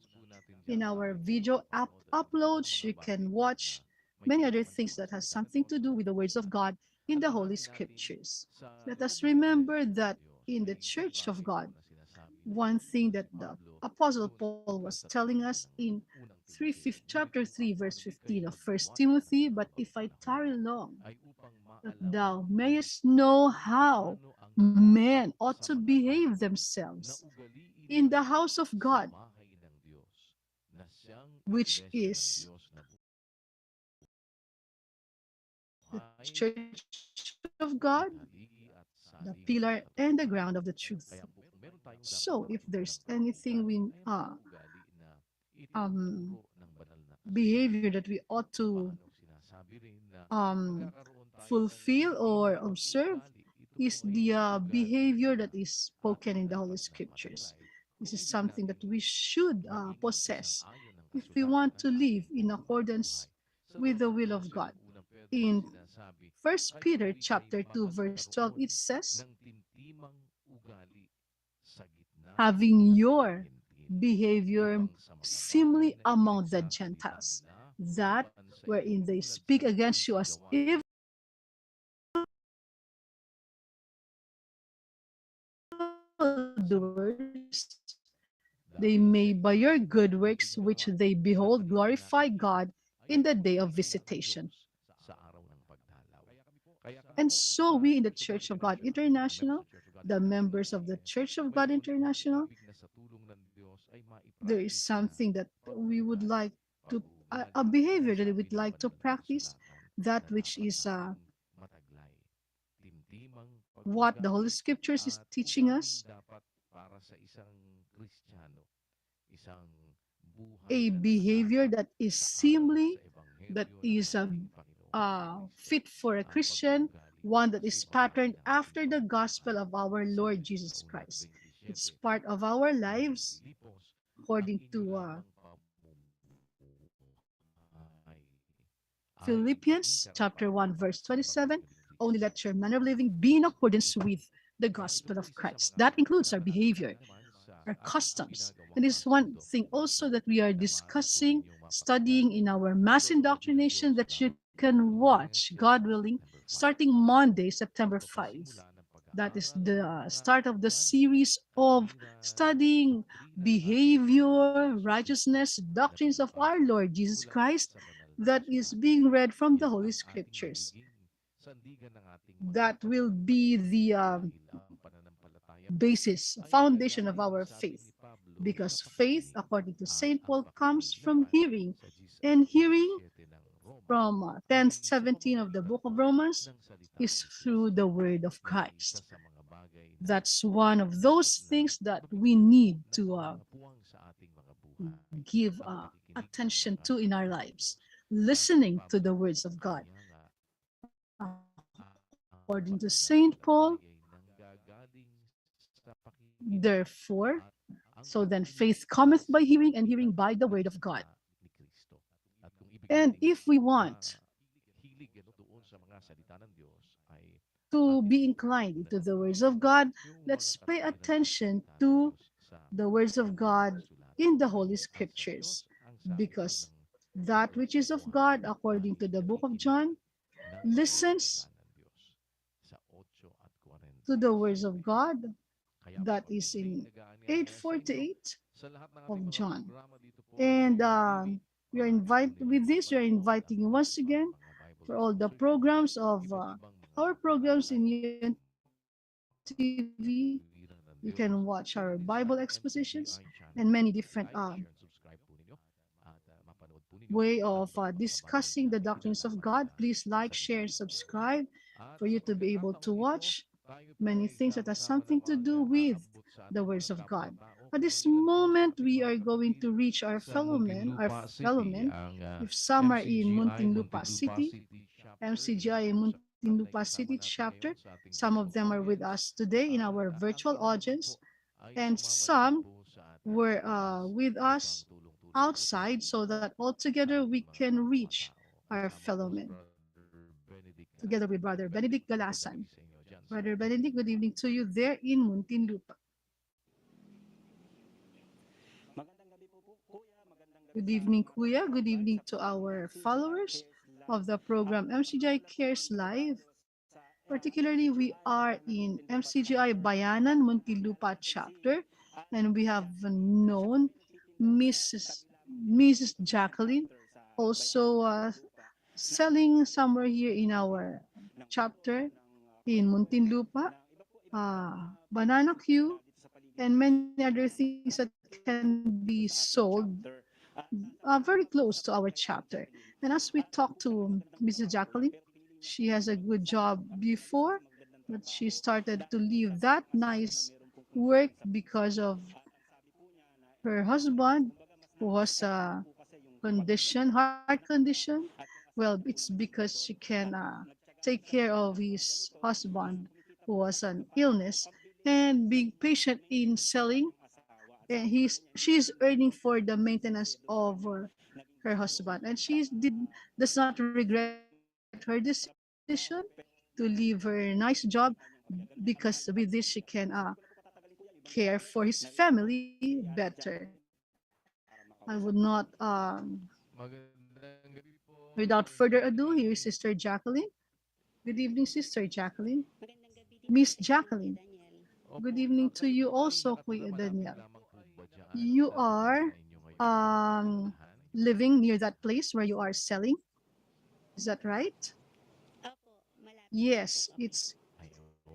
In our video app uploads, you can watch many other things that has something to do with the words of God in the Holy Scriptures. Let us remember that in the Church of God, one thing that the Apostle Paul was telling us in chapter 3, verse 15 of 1 Timothy, but if I tarry long, that thou mayest know how men ought to behave themselves in the house of God, which is the church of God, the pillar and the ground of the truth. So if there's anything we behavior that we ought to fulfill or observe, is the behavior that is spoken in the Holy Scriptures. This is something that we should possess if we want to live in accordance with the will of God. In 1 Peter chapter 2, verse 12, it says, having your behavior seemly among the Gentiles, that wherein they speak against you as evil doers, they may by your good works which they behold glorify God in the day of visitation. And so we in the Church of God International, the members of the Church of God International, there is something that we would like to, a behavior that we would like to practice, that which is what the Holy Scriptures is teaching us, a behavior that is seemly, that is fit for a Christian, one that is patterned after the gospel of our Lord Jesus Christ. It's part of our lives, according to Philippians chapter 1, verse 27, only let your manner of living be in accordance with the gospel of Christ. That includes our behavior, our customs. And this is one thing also that we are discussing, studying in our mass indoctrination that you can watch, God willing, starting Monday, September 5. That is the start of the series of studying behavior, righteousness, doctrines of our Lord Jesus Christ that is being read from the Holy Scriptures. That will be the basis, foundation of our faith. Because faith, according to St. Paul, comes from hearing, and hearing from 10:17 of the book of Romans is through the word of Christ. That's one of those things that we need to give attention to in our lives, listening to the words of God. According to St. Paul, therefore, so then faith cometh by hearing, and hearing by the word of God. And if we want to be inclined into the words of God, let's pay attention to the words of God in the Holy Scriptures, because that which is of God, according to the book of John, listens to the words of God. That is in 8:48 of John. And we are invite with this, we are inviting you once again for all the programs of our programs in UNTV. You can watch our Bible expositions and many different way of discussing the doctrines of God. Please like, share, and subscribe for you to be able to watch many things that has something to do with the words of God. At this moment, we are going to reach our fellow men, our fellow men. If some are in Muntinlupa City, MCGI in Muntinlupa City chapter, some of them are with us today in our virtual audience, and some were with us outside, so that all together we can reach our fellow men. Together with Brother Benedict Galasan. Brother Benedict, good evening to you there in Muntinlupa. Good evening, Kuya. Good evening to our followers of the program MCGI Cares Live. Particularly, we are in MCGI Bayanan Muntinlupa chapter, and we have known Mrs. Jacqueline, also selling somewhere here in our chapter in Muntinlupa, banana queue, and many other things that can be sold very close to our chapter. And as we talk to Mrs. Jacqueline, she has a good job before, but she started to leave that nice work because of her husband, who was a condition, heart condition. Well, it's because she can take care of his husband, who was an illness, and being patient in selling. And she's earning for the maintenance of her husband, and she does not regret her decision to leave her nice job, because with this she can care for his family better. I would not, without further ado, here is Sister Jacqueline. Good evening, Sister Jacqueline. Miss Jacqueline. Good evening to you also, Kuya Daniel. You are living near that place where you are selling. Is that right? Yes, it's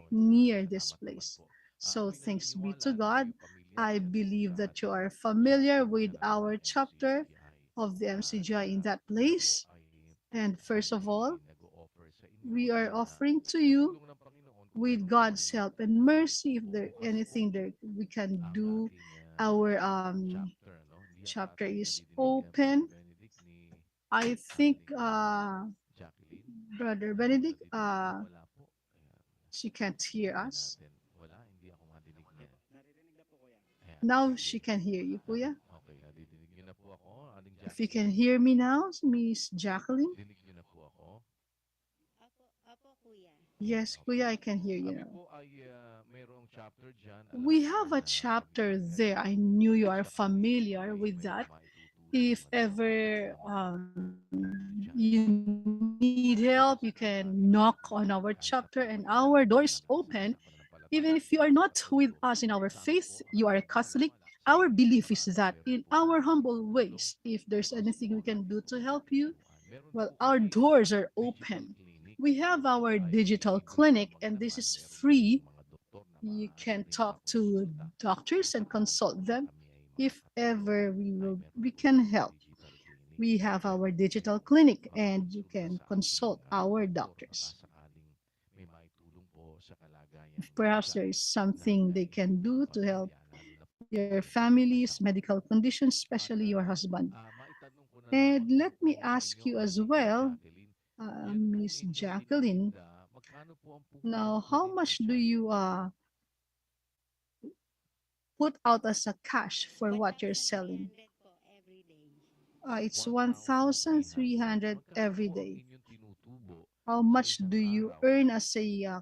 near this place. So thanks be to God. I believe that you are familiar with our chapter of the MCGI in that place. And first of all, we are offering to you, with God's help and mercy, if there anything that we can do, our chapter is open. I think Brother Benedict, she can't hear us. Now she can hear you, Kuya. If you can hear me now, Miss Jacqueline. Yes, Kuya, I can hear you now. We have a chapter there. I knew you are familiar with that. If ever you need help, you can knock on our chapter and our door is open. Even if you are not with us in our faith, you are a Catholic, our belief is that in our humble ways, if there's anything we can do to help you, well, our doors are open. We have our digital clinic, and this is free. You can talk to doctors and consult them if ever we can help. We have our digital clinic, and you can consult our doctors. If perhaps there is something they can do to help your family's medical condition, especially your husband. And let me ask you as well, Miss Jacqueline, now how much do you put out as a cash for what you're selling? It's 1,300 every day. How much do you earn as a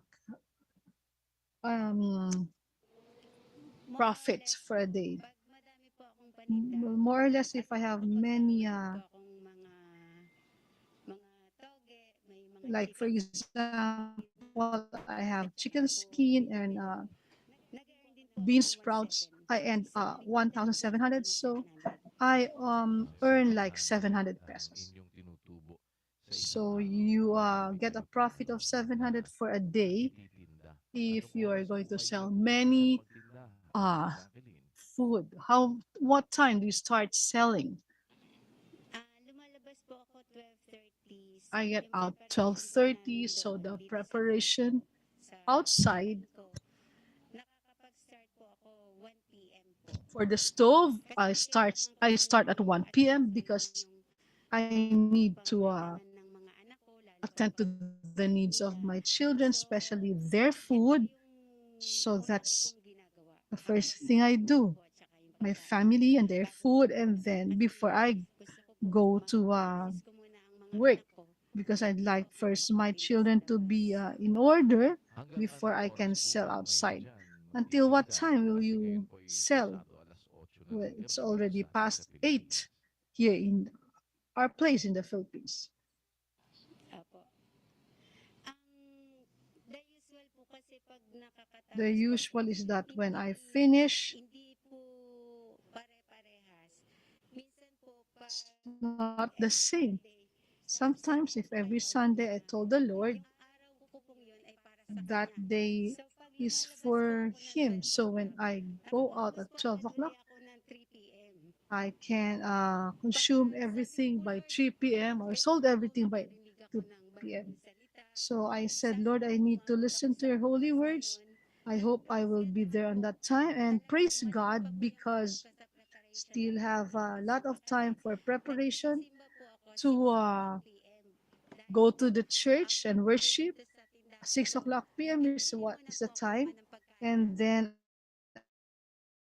profit for a day? More or less, if I have many, like for example, I have chicken skin and bean sprouts, I earn 1,700. So I earn like 700 pesos. So you get a profit of 700 for a day if you are going to sell many food. What time do you start selling? I get out 12:30, so the preparation outside for the stove, I start at 1 p.m. because I need to attend to the needs of my children, especially their food. So that's the first thing I do, my family and their food, and then before I go to work, because I'd like first my children to be in order before I can sell outside. Until what time will you sell? Well, it's already past 8 here in our place in the Philippines. Opo. Ang the usual po kasi pag nakakatapos The po, usual is that when I finish, hindi po pare-parehas. Minsan po pag it's not the same. Sometimes if every Sunday I told the Lord, araw ko pong yun ay para sa that kanya. day So pag is lumalabas po for ako ng him. 12 So when o'clock, I go out nakakatapos at po 12 usually o'clock, ako ng 3 p.m. I can consume Pag sabi ko everything po, by Lord, 3 p.m. or ganito sold po, everything by narinig ako 2 ng p.m. banal salita. So I said, Sabi Lord, ko I po, need to umaabot ako listen sa to your holy oras na words. yun. I hope I will be there on that time, and praise Talagang God madali pa po yung because sa preparation still ng have a lot of time for preparation nagsisimba po ako to 6 o'clock p.m. go Dahil to the church after and po worship. dito sa tindahan 6 ko, o'clock p.m. is bibili what muna is po the ako time. naman ng pagkain And ng then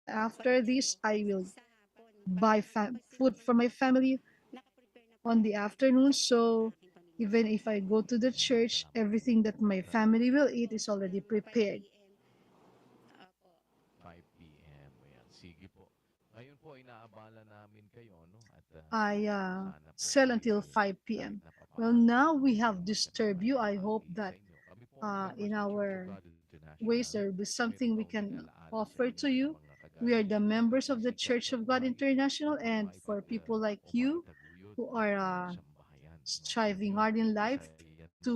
after pamilya this, ko I will sa hapon. buy Para food pagsimba for my family nakaprepare na po on the ang afternoon. pagkain ng So aking pamilya. even if I go to the church, everything that my family will eat is already Ng 5 prepared. p.m. Opo. 5 p.m. Ayan, sige po. Ngayon po ay naabala namin kayo, no? At I sana po sell ay until 5 kahit p.m. na Well, papaano now we ay have magandang disturbed you. I naibahagi hope sa that inyo. Kami po ang in members ng Church of our God ways International. there will be Meron something we akong can inalaala sa offer inyo to sa you. mga We kagaya are the ninyo na members of the nagsisikap Church sa of God buhay International, na and for maipag people like o you maitaguyod who ang are sambahayan, no? striving Ngayon, hard in life isa yan to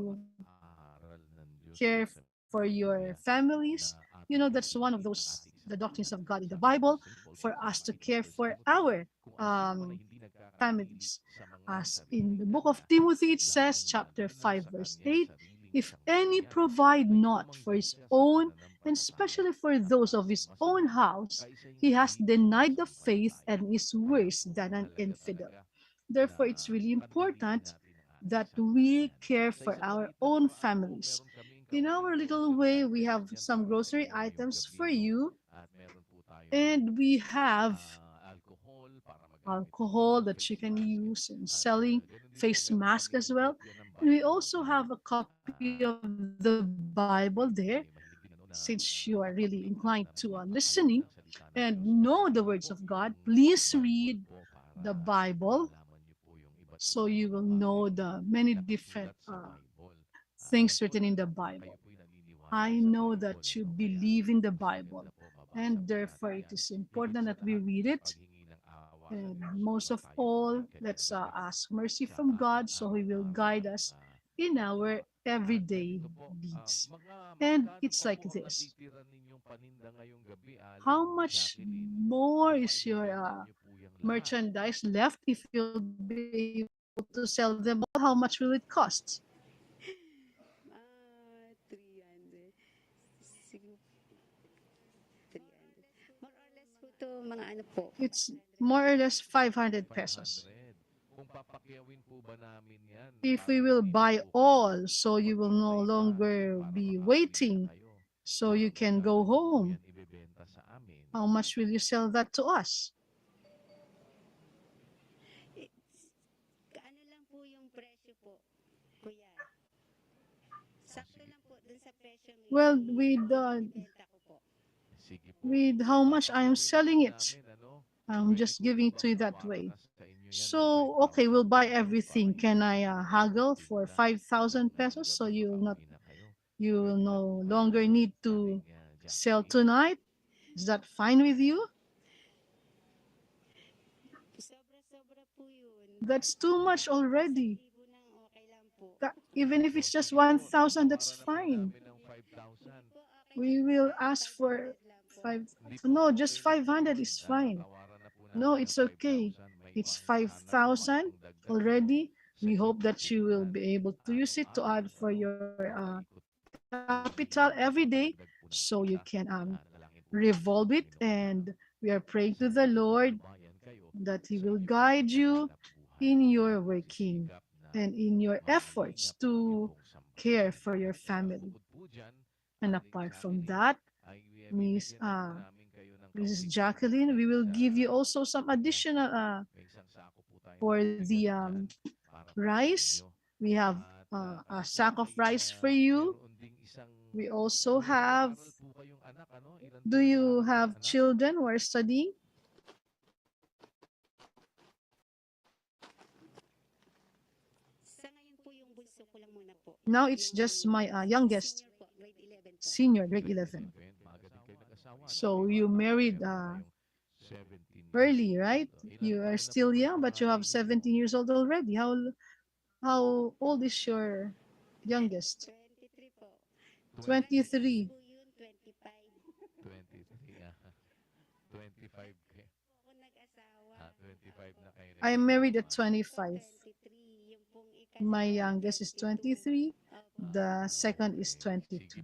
sa mga aral ng Diyos care sa for your Biblia families. na You know, ating that's one of gagamitin ang those ating the doctrines sarili of God in sa the Bible simple for us to care maituturo for sa Timothy our kung ang sino man ay hindi nagkakakilig families. sa mga As in the sariling book of kanya, Timothy, it says, lalong-lalo chapter na sa 5, verse kanyang 8, sariling if any sambahayan provide ay not for tumanggi his siya sa own, and especially pananampalataya for at those ang of his own masama house, kaysa he has hindi denied the faith sumasampalataya. and is Kaya worse po than an mahalaga infidel. talaga Therefore, na it's really kandiliin important natin ang ating that we sambahayan. care Sa for isang our maliit na own paraan po, families. meron kaming In our kaunting little grocery way, we items have dyan some para sa grocery inyo ngayong items gabi, for no? you, At meron po tayong and we have alcohol para magamit ninyo alcohol ng that you face can mask. use in At selling, ganun din po, face meron mask kaming as well. kopya ng And we Bible also na have a copy of the Bible there, kami mahilig din ano na since na you are really nakapag-take inclined ng to mga pahayag listening ng salita ng and Diyos. No? know Sige the po, words of God. yung Please Bible read po the para Bible malaman niyo po yung iba't So you will know the many different things written in the Bible. I know that you believe in the Bible, and therefore it is important that we read it. And most of all, let's ask mercy from God so He will guide us in our everyday deeds. And it's like this. How much more is your merchandise left if you'll be able to sell them all? How much will it cost? 300. Siguro 300. More or less po to mga ano po. It's more or less 500 pesos. If we will buy all, so you will no longer be waiting, so you can go home, how much will you sell that to us? Ano lang po yung presyo po, kuya? Sakto lang po dun sa presyo Well, with how much I am selling it, I'm just giving it to you that way. So, okay, we'll buy everything. Can I haggle for 5,000 pesos so you will no longer need to sell tonight? Is that fine with you? That's too much already. That, even if it's just 1,000, that's fine. We will ask for five. No, just 500 is fine. No, it's okay. It's 5,000 already. We hope that you will be able to use it to add for your capital every day, so you can revolve it. And we are praying to the Lord that He will guide you in your working and in your efforts to care for your family. And apart from that, Mrs. Jacqueline, we will give you also some additional for the rice. We have a sack of rice for you. We also have, do you have children who are studying? Now it's just my youngest, senior, grade 11. So you married early, right? You are still young, but you have 17 years old already. How old is your youngest? 23. I am married at 25. My youngest is 23. The second is 22.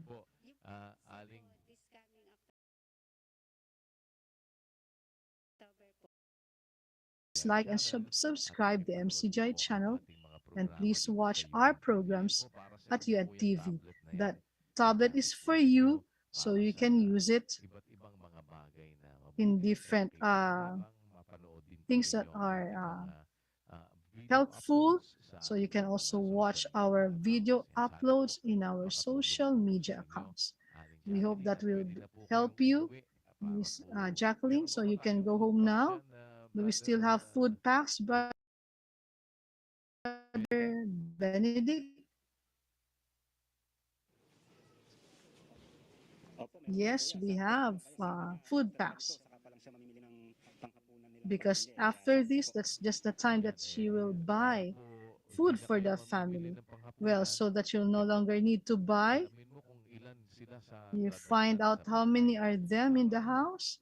Like and subscribe the MCGI channel, and please watch our programs at UNTV. That tablet is for you, so you can use it in different things that are helpful. So you can also watch our video uploads in our social media accounts. We hope that will help you, Miss Jacqueline, so you can go home now. Do we still have food packs, Brother Benedict? Yes, we have food packs. Because after this, that's just the time that she will buy food for the family. Well, so that you'll no longer need to buy. You find out how many are them in the house,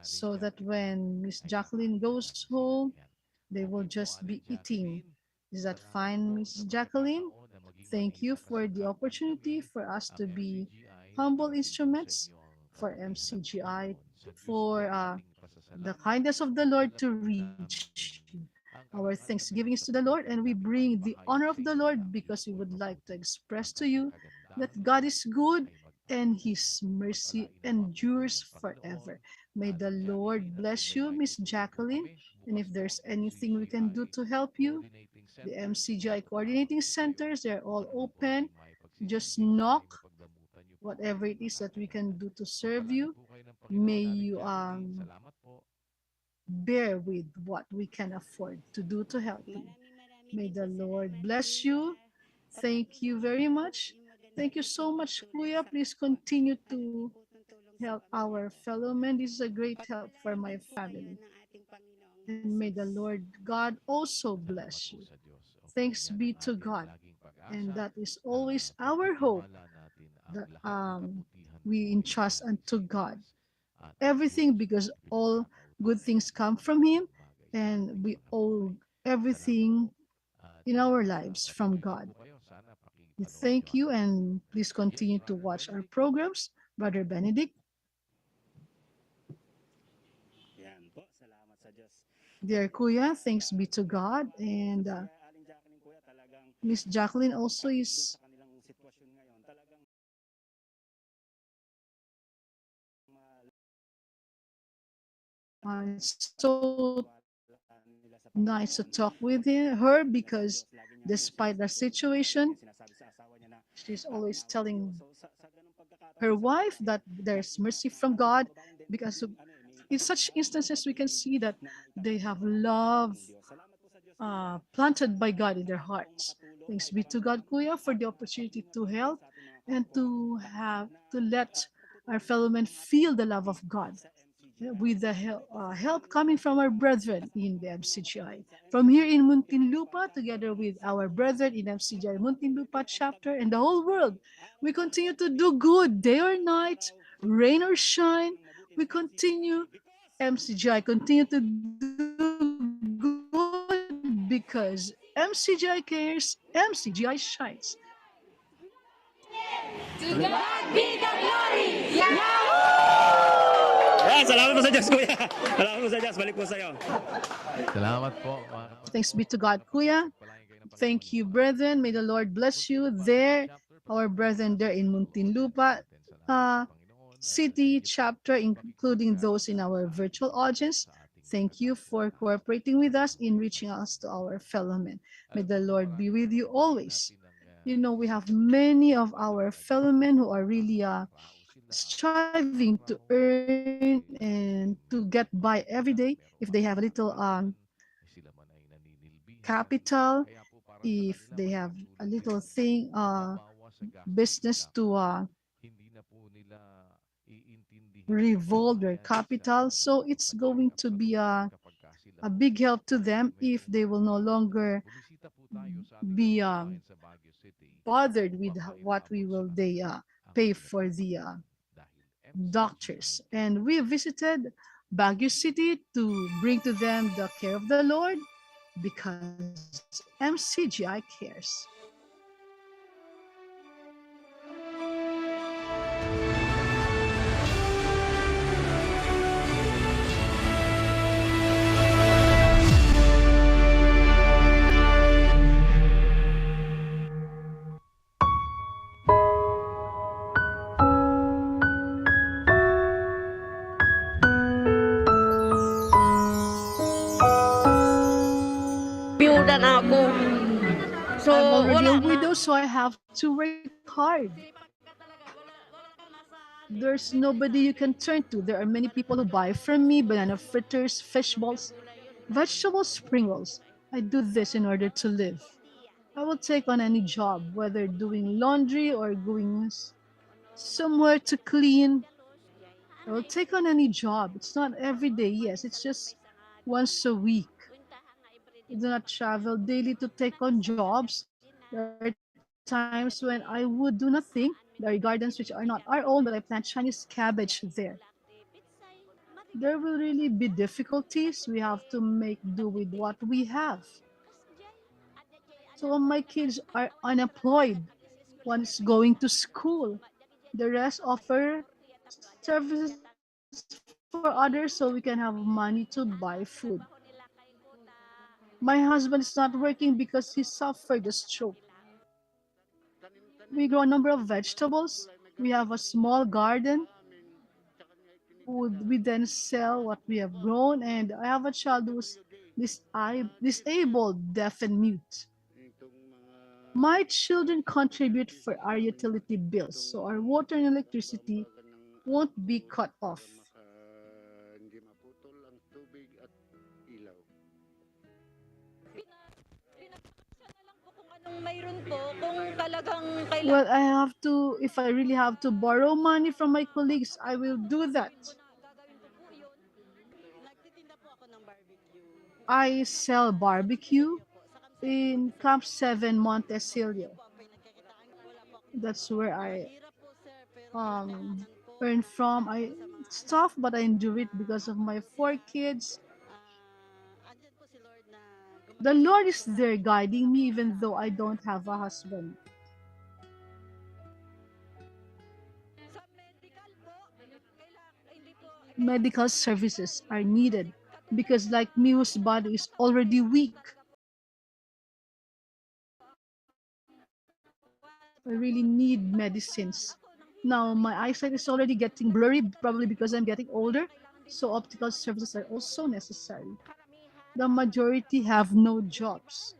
so that when Miss Jacqueline goes home, they will just be eating. Is that fine, Miss Jacqueline? Thank you for the opportunity for us to be humble instruments for MCGI, for the kindness of the Lord to reach you. Our thanksgiving is to the Lord, and we bring the honor of the Lord because we would like to express to you that God is good and His mercy endures forever. May the Lord bless you, Miss Jacqueline. And if there's anything we can do to help you, the MCGI coordinating centers, they're all open. Just knock, whatever it is that we can do to serve you. May you bear with what we can afford to do to help you. May the Lord bless you. Thank you very much. Thank you so much, Kuya. Please continue to help our fellow men. This is a great help for my family. And may the Lord God also bless you. Thanks be to God. And that is always our hope that we entrust unto God. Everything, because all good things come from Him, and we owe everything in our lives from God. We thank you, and please continue to watch our programs. Brother Benedict. Yan po, salamat sa Diyos. Dear Kuya, thanks be to God. And Miss Jacqueline also is Sa kanilang sitwasyon ngayon, talagang so nice to talk with her, because despite the situation, she's always telling her wife that there's mercy from God, because in such instances we can see that they have love planted by God in their hearts. Thanks be to God, Kuya, for the opportunity to help and to have to let our fellow men feel the love of God with the help coming from our brethren in the MCGI. From here in Muntinlupa, together with our brethren in MCGI Muntinlupa chapter and the whole world, we continue to do good day or night, rain or shine. We continue, MCGI continue to do good because MCGI cares, MCGI shines. To God be the glory! Yahoo! Yan, salamat po sa Diyos, Kuya. Salamat po sa Diyos. Balik po sa'yo. Salamat po. Thanks be to God, Kuya. Thank you, brethren. May the Lord bless you there, our brethren there in Muntinlupa City chapter, including those in our virtual audience. Thank you for cooperating with us in reaching us to our fellow men. May the Lord be with you always. You know, we have many of our fellow men who are really striving to earn and to get by every day. If they have a little capital, if they have a little thing, business to revolve their capital. So it's going to be a big help to them if they will no longer be bothered with what we will they pay for the doctors. And we visited Baguio City to bring to them the care of the Lord, because MCGI cares. Biyuda na ako. So, I'm already wala a widow, so I have to work hard. There's nobody you can turn to. There are many people who buy from me banana fritters, fish balls, vegetable spring rolls. I do this in order to live. I will take on any job, whether doing laundry or going somewhere to clean. I will take on any job. It's not every day, yes. It's just once a week. I do not travel daily to take on jobs. There are times when I would do nothing. There are gardens which are not our own, but I plant Chinese cabbage there. There will really be difficulties. We have to make do with what we have. So my kids are unemployed. One is going to school. The rest offer services for others so we can have money to buy food. My husband is not working because he suffered a stroke. We grow a number of vegetables. We have a small garden. We then sell what we have grown, and I have a child who's disabled, deaf and mute. My children contribute for our utility bills, so our water and electricity won't be cut off. mayroon po, kung talagang kailangan Well, I have to, if I really have to borrow money from my colleagues, I will do that. I sell barbecue in Camp 7 Montecillo. That's where I earn from. It's tough, but I endure it because of my 4 kids. The Lord is there guiding me even though I don't have a husband. Medical services are needed because like me whose body is already weak, I really need medicines. Now my eyesight is already getting blurry, probably because I'm getting older. So optical services are also necessary. The majority have no jobs.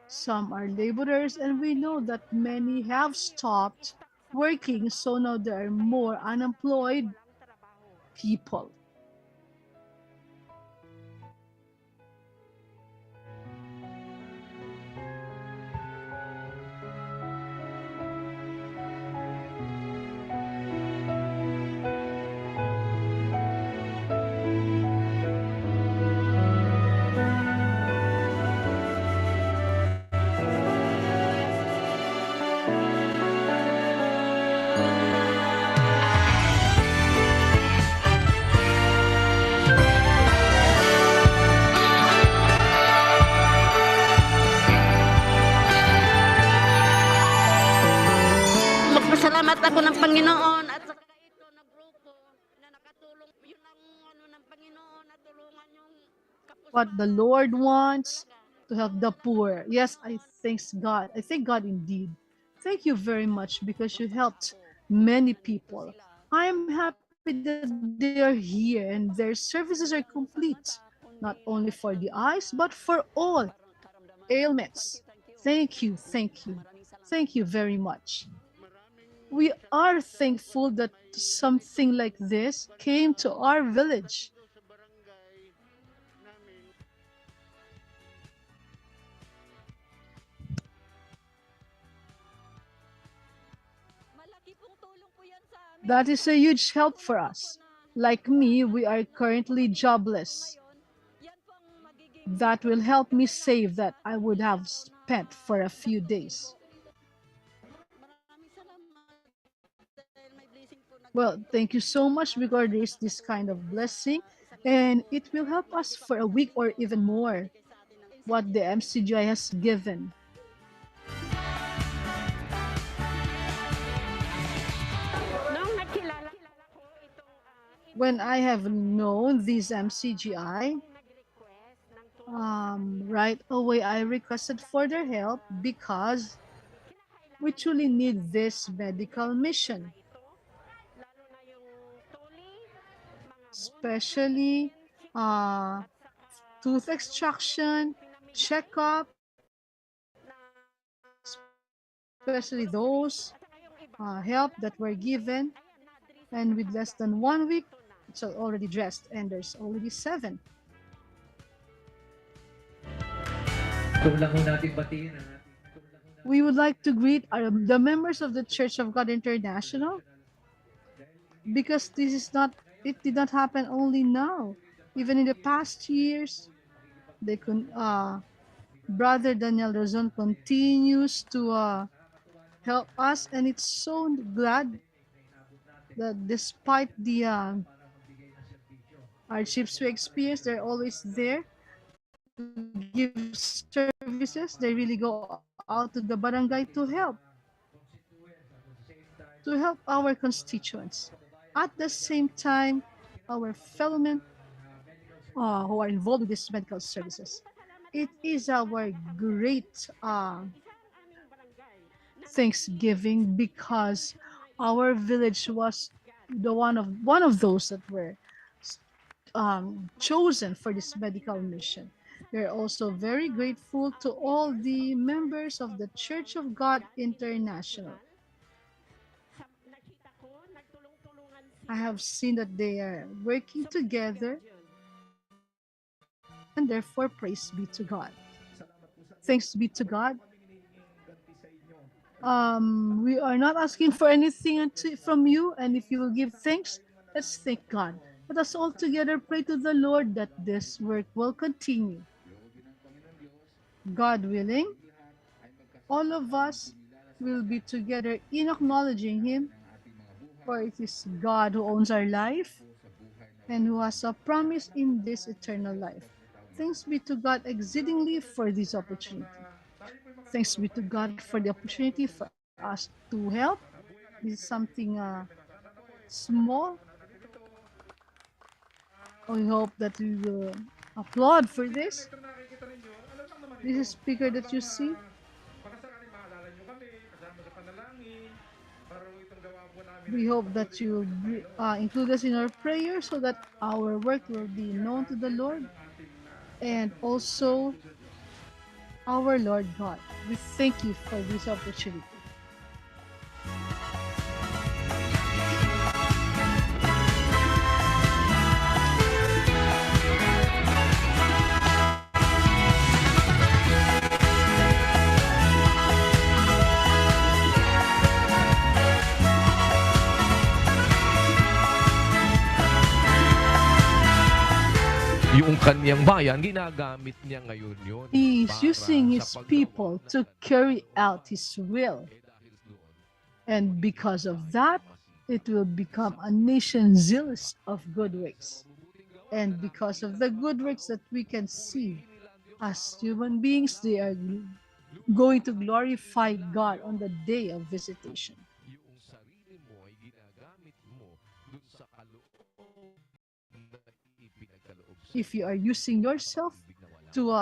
Some are laborers, and we know that many have stopped working. So now there are more unemployed people. Magpasalamat ako ng Panginoon at saka ito na grupo na nakatulong. Yun ang ano ng Panginoon na tulungan yung What the Lord wants to help the poor. Yes, I thank God. I thank God indeed. Thank you very much because you helped many people. I am happy that they are here and their services are complete, not only for the eyes, but for all ailments. Thank you, thank you. Thank you very much. We are thankful that something like this came to our village. That is a huge help for us. Like me, we are currently jobless. That will help me save that I would have spent for a few days. Well, thank you so much because there is this kind of blessing and it will help us for a week or even more what the MCGI has given. When I have known this MCGI, right away I requested for their help because we truly need this medical mission. Especially tooth extraction, checkup, especially those help that were given. And with less than 1 week, it's already dressed and there's already 7. We would like to greet the members of the Church of God International, because this is not, it did not happen only now. Even in the past years, they could, Brother Daniel Razon continues to help us, and it's so glad that despite the hardships we experience, they're always there to give services. They really go out to the barangay to help our constituents. At the same time, our fellow men who are involved with these medical services. It is our great thanksgiving because our village was the one of those that were chosen for this medical mission. We are also very grateful to all the members of the Church of God International. I have seen that they are working together, and therefore praise be to God. Thanks be to God. We are not asking for anything from you, and if you will give thanks, let's thank God. Let us all together pray to the Lord that this work will continue. God willing, all of us will be together in acknowledging Him, for it is God who owns our life and who has a promise in this eternal life. Thanks be to God exceedingly for this opportunity. Thanks be to God for the opportunity for us to help. This is something small. We hope that we will applaud for this. This is speaker that you see. We hope that you include us in our prayer so that our work will be known to the Lord and also our Lord God. We thank you for this opportunity. Yung kanyang bayan, ginagamit niya ngayon yun. He is para using sa his paggawa people ng to carry out his will. And because of that, it will become a nation zealous of good works. And because of the good works that we can see as human beings, they are going to glorify God on the day of visitation. Yung sarili mo ay ginagamit mo dun sa kaloob na ipinagkaloob sa If you are using yourself to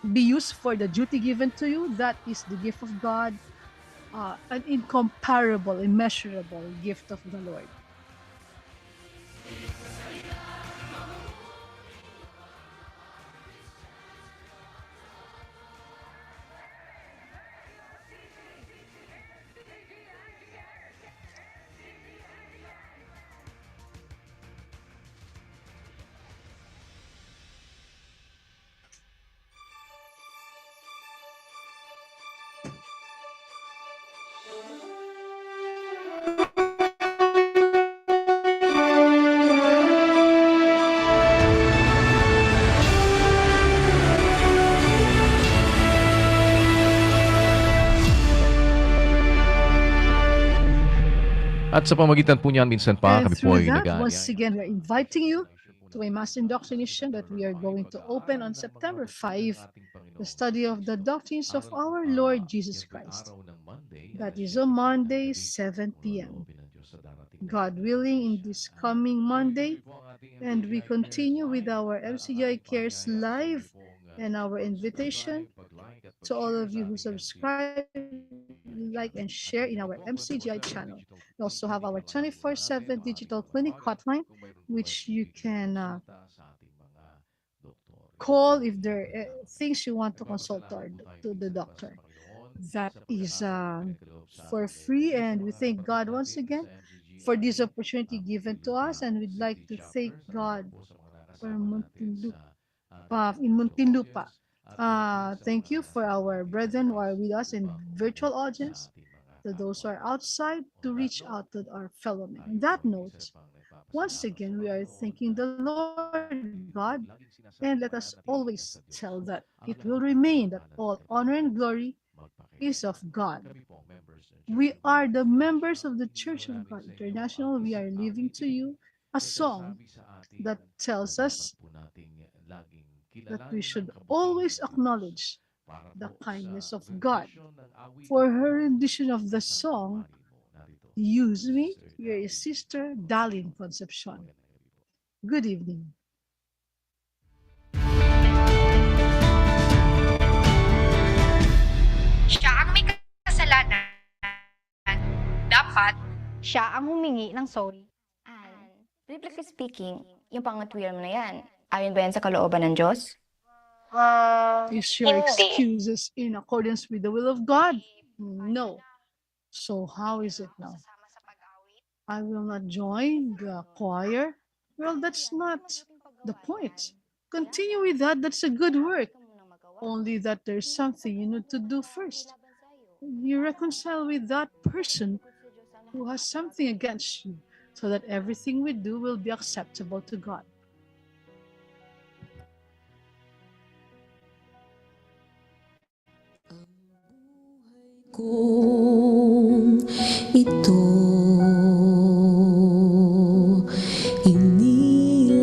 be used for the duty given to you, that is the gift of God, an incomparable, immeasurable gift of the Lord. At sa pamagitan po niyan, minsan pa And kami po through ay that, nag-aanyaya. once again, we are inviting you to a mass indoctrination that we are going to open on September 5, the study of the doctrines of our Lord Jesus Christ. That is on Monday, 7 p.m. God willing, in this coming Monday, and we continue with our MCGI Cares Live and our invitation to all of you who subscribe, like, and share in our MCGI channel. We also have our 24/7 digital clinic hotline, which you can call if there are things you want to consult to the doctor. That is for free, and we thank God once again for this opportunity given to us, and we'd like to thank God for Muntinlupa, in Muntinlupa. Thank you for our brethren who are with us in virtual audience, to those who are outside, to reach out to our fellow men. On that note, once again, we are thanking the Lord God, and let us always tell that it will remain that all honor and glory is of God. We are the members of the Church of God International. We are leaving to you a song that tells us that we should always acknowledge the kindness of God. For her rendition of the song, Use Me, here is Sister Darlene Concepcion. Good evening. Siya ang may kasalanan. Dapat siya ang humingi ng sorry. Biblically speaking, yung pangatwiran mo na yan, ayon ba yan sa kalooban ng Diyos? Is your Hindi. excuses in accordance with the will of God? No. So how is it now? I will not join the choir. Well, that's not the point. Continue with that. That's a good work. Only that there's something you need to do first. You reconcile with that person who has something against you, so that everything we do will be acceptable to God. Kung ito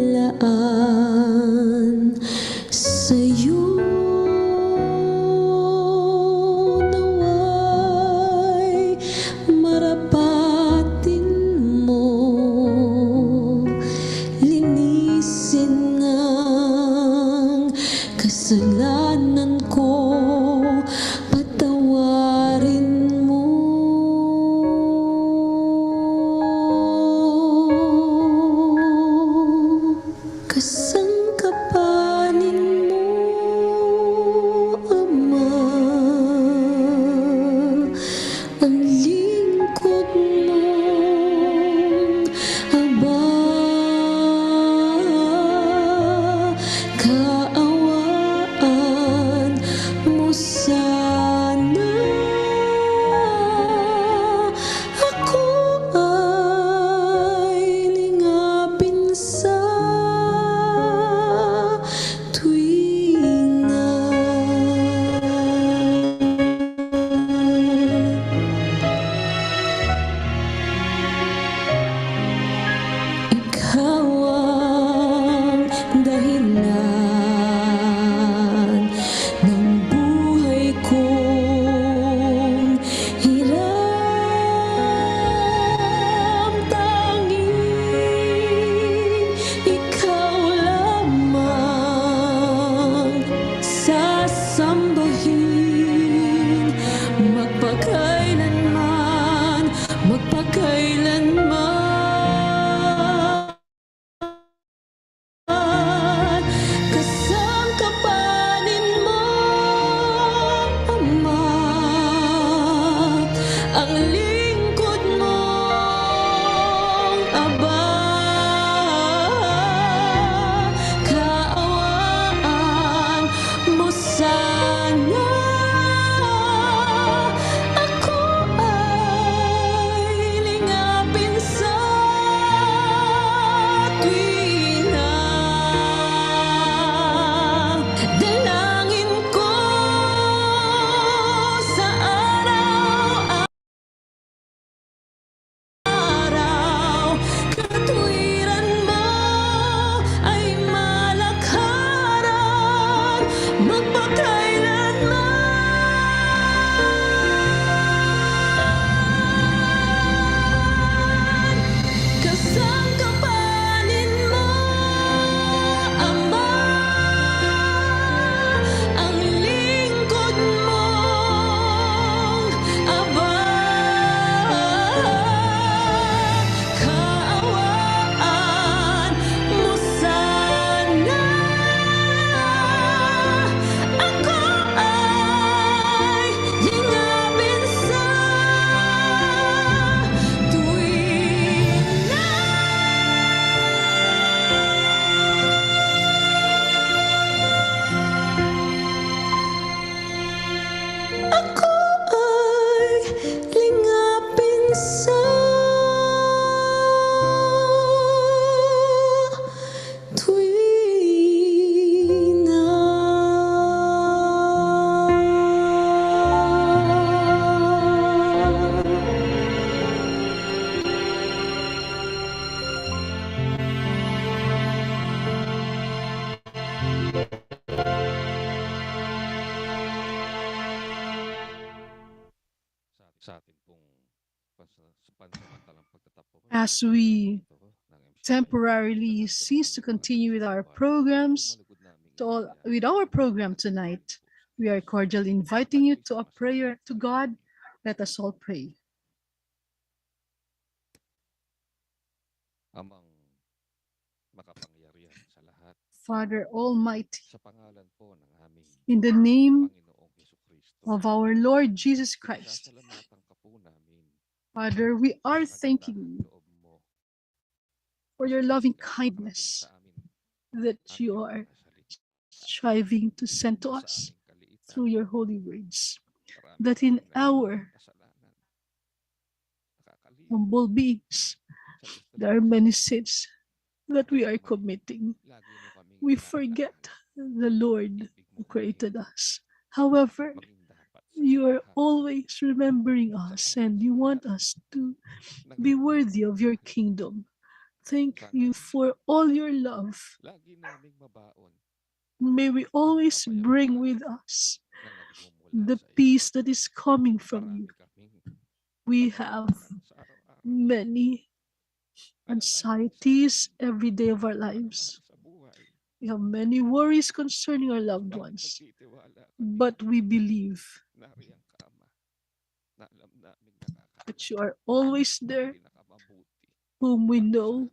inilaan sa'yo naway marapatin mo, linisin ang kasalanan ko, patawarin mo. Kasangkapanin mo, Ama, ang lingkod mong aba. Kaawaan mo sana ako ay lingapin sa tuwina. Ikaw ang dahilan ng buhay kong hirap. Tanging ikaw lamang sasambahin magpakailanman, magpakailanman. Kasangkapanin mo, Ama, ang lingkod mong aba. Kaawaan mo sana ako ay lingapin sa tuwina. Dalangin ko sa araw-araw, katuwiran mo ay malakaran magpakailanman. Kasangkapanin mo, Ama, ang lingkod mong aba. Kaawaan mo sana ako ay lingapin sa tuwina. Ako ay lingapin sa tuwina. Sa atin pong pansamantalang pagtatapos As we temporarily cease to continue with our programs, with our program tonight, we are cordially inviting you to a prayer to God. Let us all pray. Amang makapangyarihan sa lahat, Father Almighty, sa pangalan po ng aming in the name Panginoong Hesukristo, of our Lord Jesus Christ, pinasasalamatan ka po namin Father, we are sa thanking kagandahang you loob mo for your loving kindness sa amin that you are striving to send to us through your holy words. that in our humble beings, there are many sins that we are committing. We forget the Lord who created us. However, you are always remembering us and you want us to be worthy of your kingdom. Thank you for all your love. May we always bring with us the peace that is coming from you. We have many anxieties every day of our lives. We have many worries concerning our loved ones, but we believe that you are always there, whom we know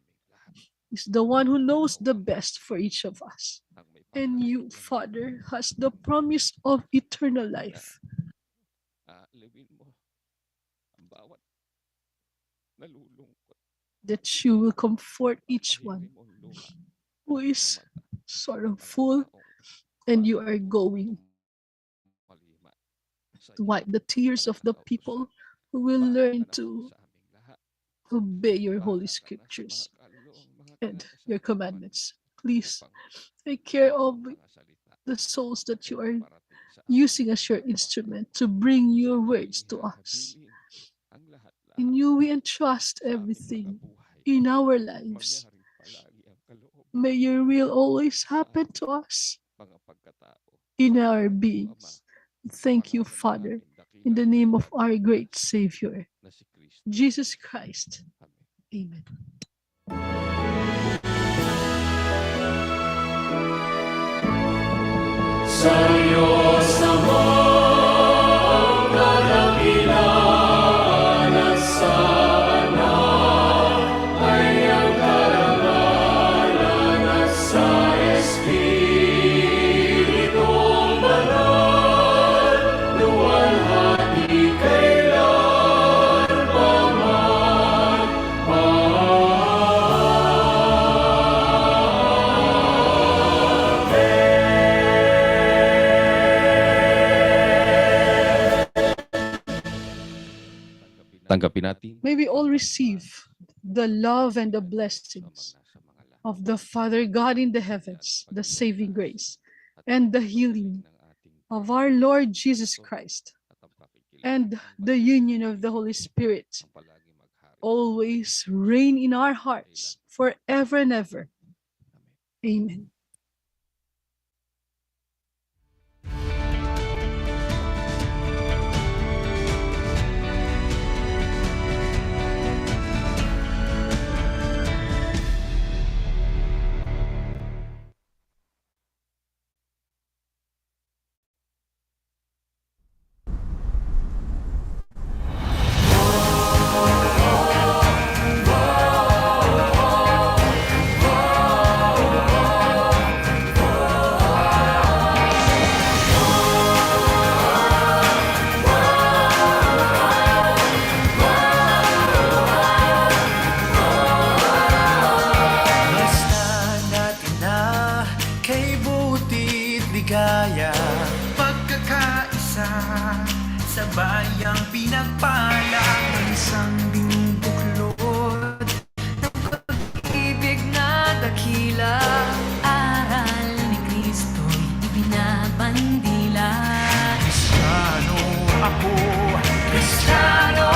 is the one who knows the best for each of us. And you, Father, has the promise of eternal life. That you will comfort each one who is sorrowful, and you are going to wipe the tears of the people who will learn to obey your holy scriptures and your commandments. Please take care of the souls that you are using as your instrument to bring your words to us. In you we entrust everything in our lives. May your will always happen to us in our beings. Thank you, Father, in the name of our great Savior, Jesus Christ. Amen. Sa Diyos Ama ang kadakilaan at sa Anak ay ang karangalan at sa Espiritong Banal, luwalhati kailan pa man. Tanggapin natin May we all receive the love and the blessings of the Father God in the heavens, the saving grace, and the healing of our Lord Jesus Christ, and the union of the Holy Spirit always reign in our hearts forever and ever. Amen. Basta natin na kay buti't ligaya, pagkakaisa sa bayang pinagpala, Isang binubuklod ng pag-ibig na dakila. Aral ni Kristo'y ibinabandila. Kristiyano ako, Kristiyano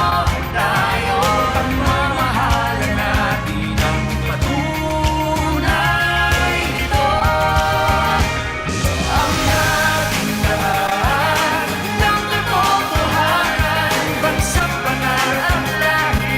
tayo. Pagmamahalan natin ang patunay nito. Ang ating daan ng katotohanan, bansang banal at langit.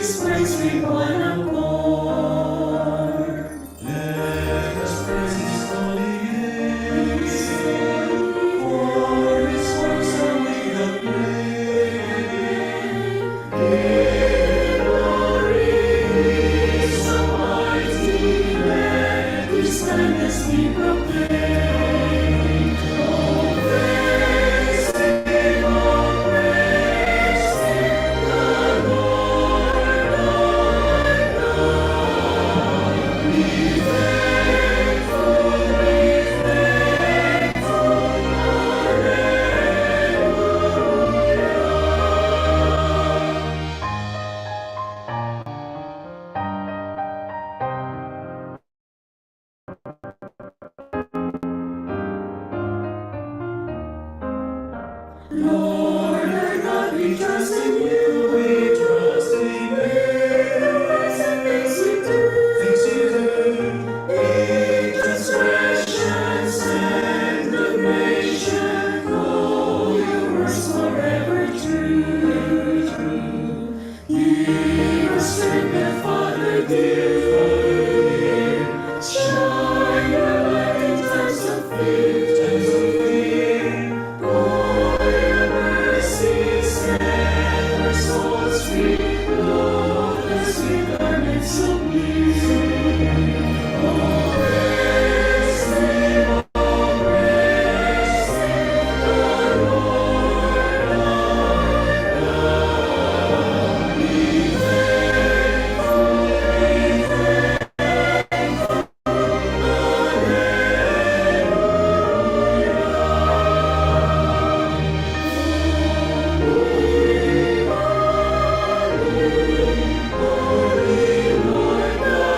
His praise with one accord. Let us praise His holy name, for His works are without blame. Give glory, He is so mighty, let His kindness be proclaimed. Oh, praise Him, oh, praise Him, the Lord our God. Be thankful, be thankful, Alleluia. Lord our God, we trust in you, we trust in you. The works and things you do, things you do. In transgressions and damnation, all your works forever true, true. Give us strength, the Father dear, shine your light in times of fear, times of fear. Pour your mercy, set our souls free, clothe us with garments of bliss. Oh, praise Him, oh, praise Him, the Lord our God. Be thankful, be thankful, Alleluia. Holy, holy, Lord God.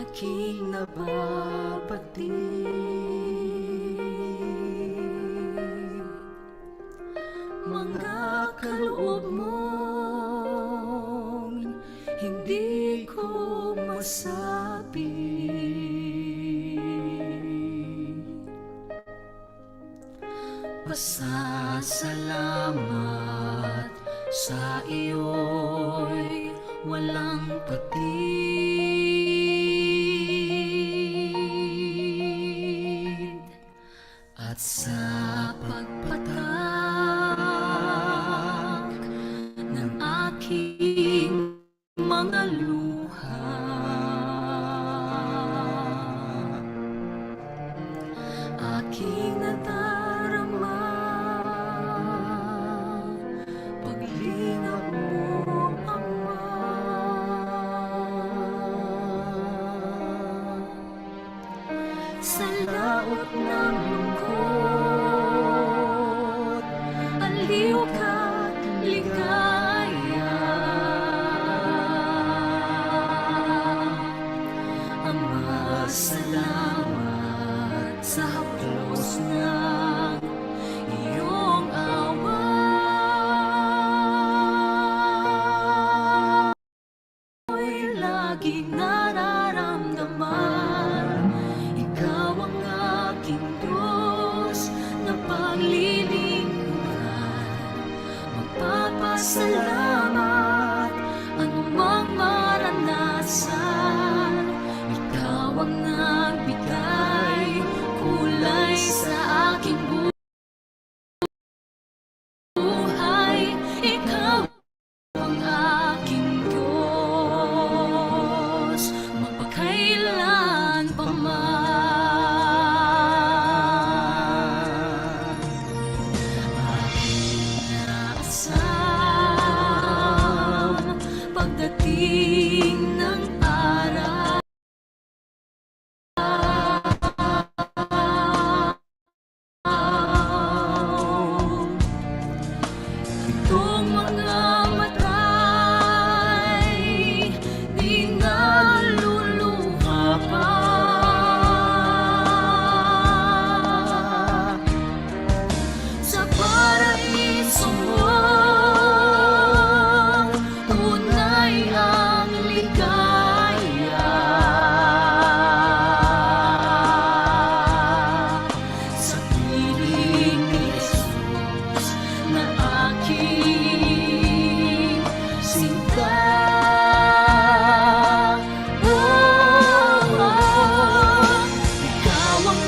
Aking nababatid. Mga kaloob mong hindi ko masabi. Pasasalamat sa iyo'y walang patid. At sa pagpatak ng aking mga luha, aking nadarama paglingap mo, Ama. Sa laot ng lungkot, aliw ka, ligaya. Ama, salamat sa haplos ng iyong awa. Ako'y laging nararamdaman, ikaw ang aking Diyos na paglilingkuran. Magpapasalamat anumang maranasan, ikaw ang nagbigay kulay sa aking buhay. Ikaw ang aking Diyos, magpakailan pa man. Aking inaasam pagdating ng araw. Itong mga matay di naluluha pa. Sa paraiso mo, tunay ang ligaya. Sa piling ni Jesus na aking sinta. Oh, oh, ikaw ang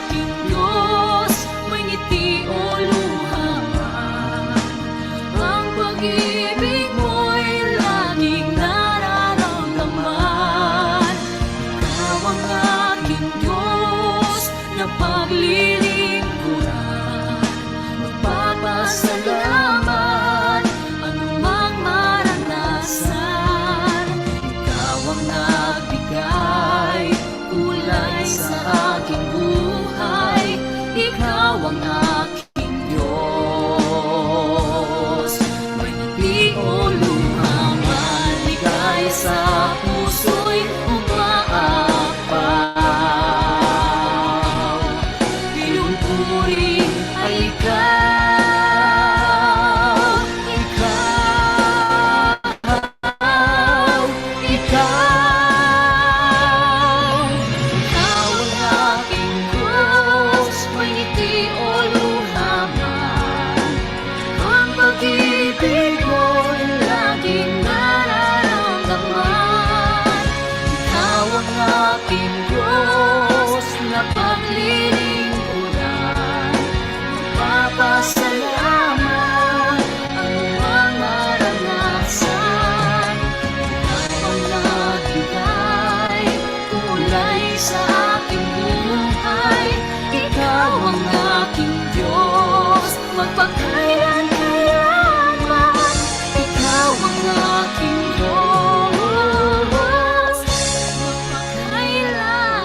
aking Diyos, may ngiti o luha man. Ang pag-ibig mo'y laging nararamdaman. Ikaw ang aking Diyos na paglilingkuran. Magpapasalamat anumang maranasan. Ikaw ang nagbigay kulay sa aking buhay. Ikaw ang aking Diyos. May ngiti o luha man, ligaya sa puso'y umaapaw. Pinupuri ay ikaw, ikaw, ikaw. Ikaw ang aking Diyos, may ngiti o luha man. Ang pag-ibig mo'y laging nararamdaman. Ikaw ang aking Diyos na paglilingkuran. Magpapasalamat anumang maranasan. Ikaw ang nagbigay kulay sa aking buhay. Ikaw ang aking Diyos, magpakailan kailanman. Ikaw ang aking Diyos, magpakailan.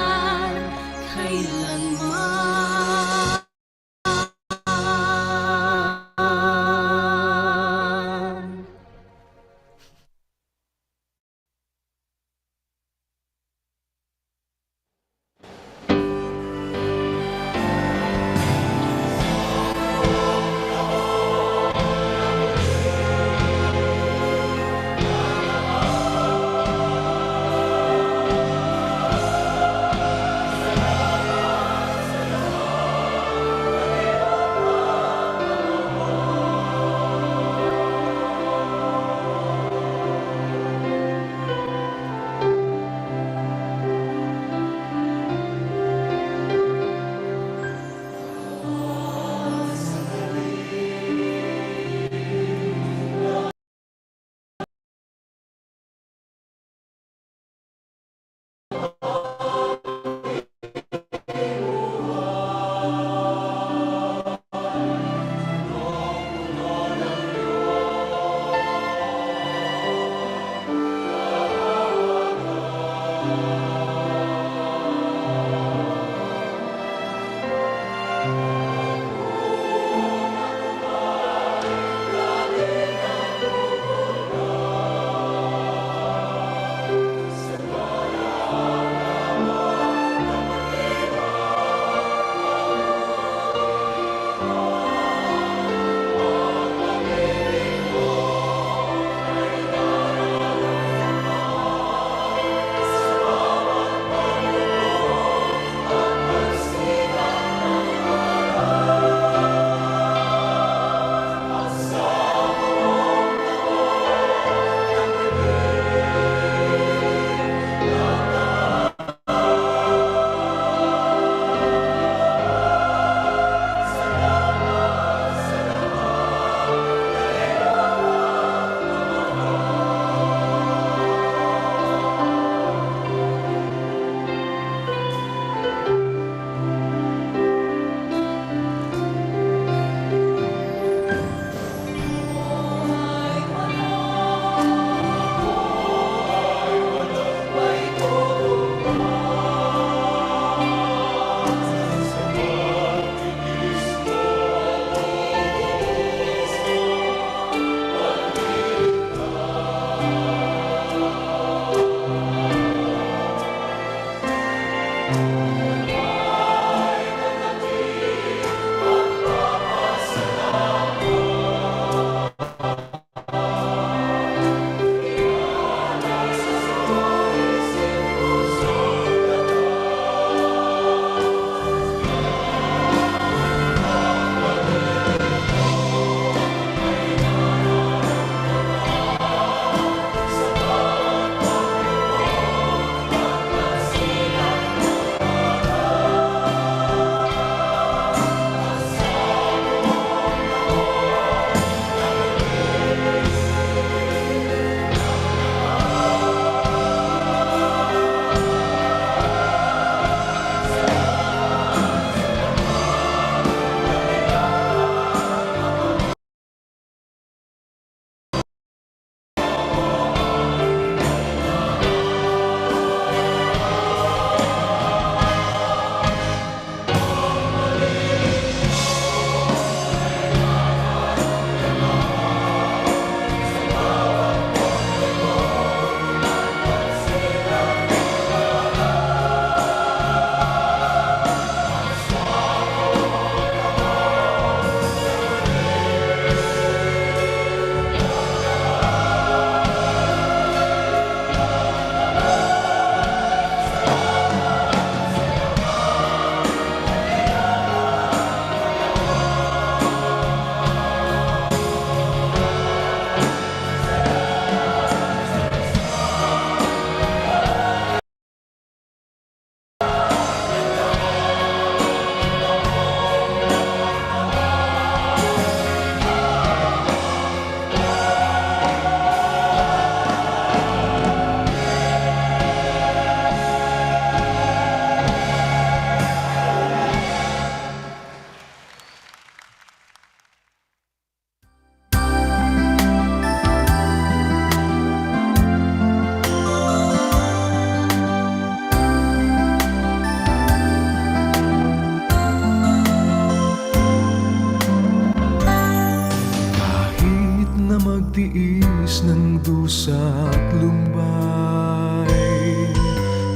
Magtiis ng dusa at lumbay,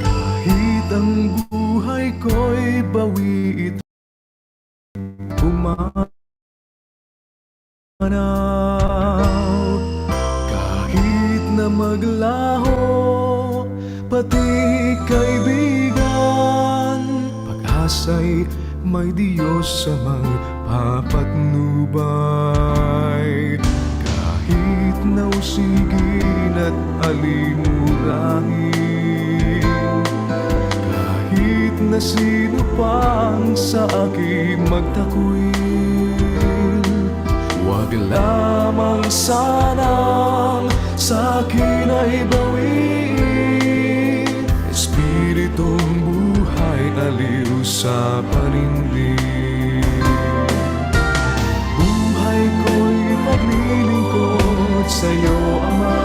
kahit ang buhay ko'y bawiit, pumanaw. Kahit na maglaho, pati kaibigan, pag-asa'y may Diyos sa magpapatnubay. Kahit na usigin at alimurahin, kahit na sino pang sa akin magtakwil, wag lamang sanang sa akin ay bawiin. Espiritong buhay, aliw sa panindig. Buhay ko'y paglilingkod sa'yo, Ama,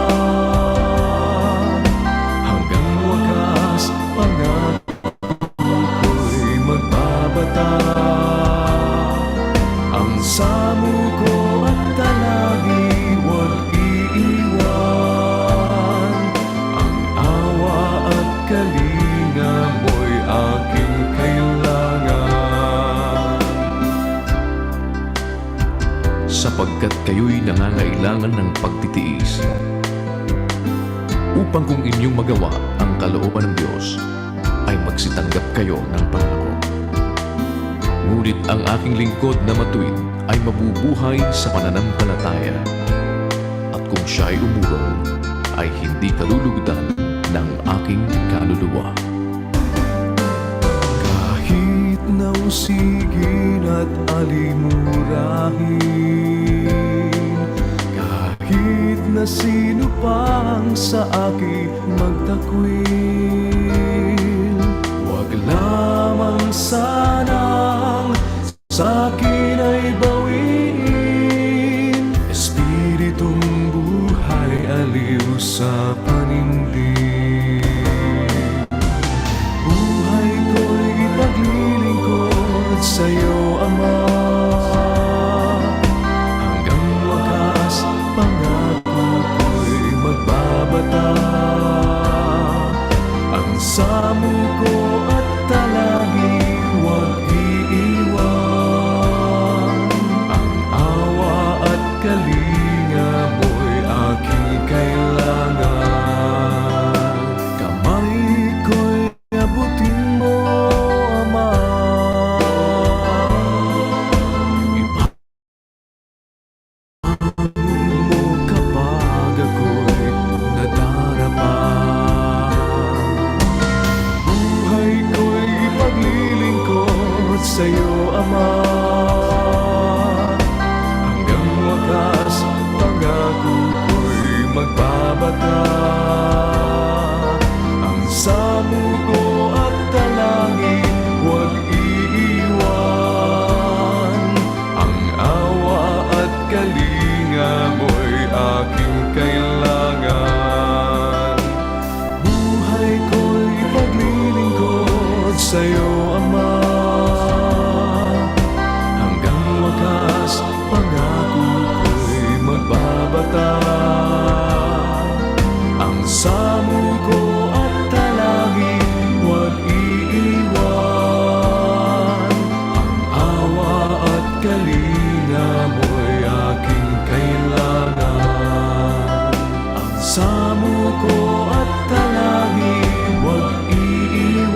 hanggang wakas aking kailangan. Sapagkat kayo'y nangangailangan ng pagtitiis, upang kung inyong magawa ang kalooban ng Diyos, ay magsitanggap kayo ng pangako. Ngunit ang aking lingkod na matuwid ay mabubuhay sa pananampalataya. At kung siya ay umurong, ay hindi kalulugdan ng aking kaluluwa. Kahit na usigin at alimurahin, kahit na sino pang sa akin magtakwil, huwag lamang sanang sa akin ay bawiin. Espiritong buhay aliw sa panindig. Buhay ko'y ipaglilingkod sa'yo, Ama. Hanggang wakas, pangako ko'y magbabata. Ang samo ko at talangin, huwag iiwan. Ang awa at kalinga mo'y aking kailangan. Kamay ko'y abutin mo, Ama. Ibangon mo kapag ako'y nadarapa. Buhay ko'y ipaglilingkod sa'yo, Ama. Hanggang wakas, pangako ko'y magbabata. Ang samo ko at dalangin, huwag iiwan. Ang awa at kalinga mo'y aking kailangan. Buhay ko'y ipaglilingkod sa'yo, Ama. Hanggang wakas, pangako ko'y magbabata. Ang samo ko at talangin, huwag iiwan. Ang awa at kalinga mo'y aking kailangan. Ang samo ko at talangin, huwag iiwan.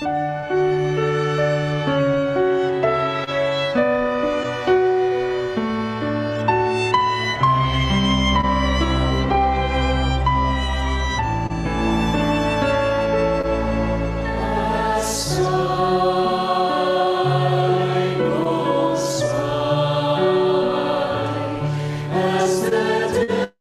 As time goes by, as the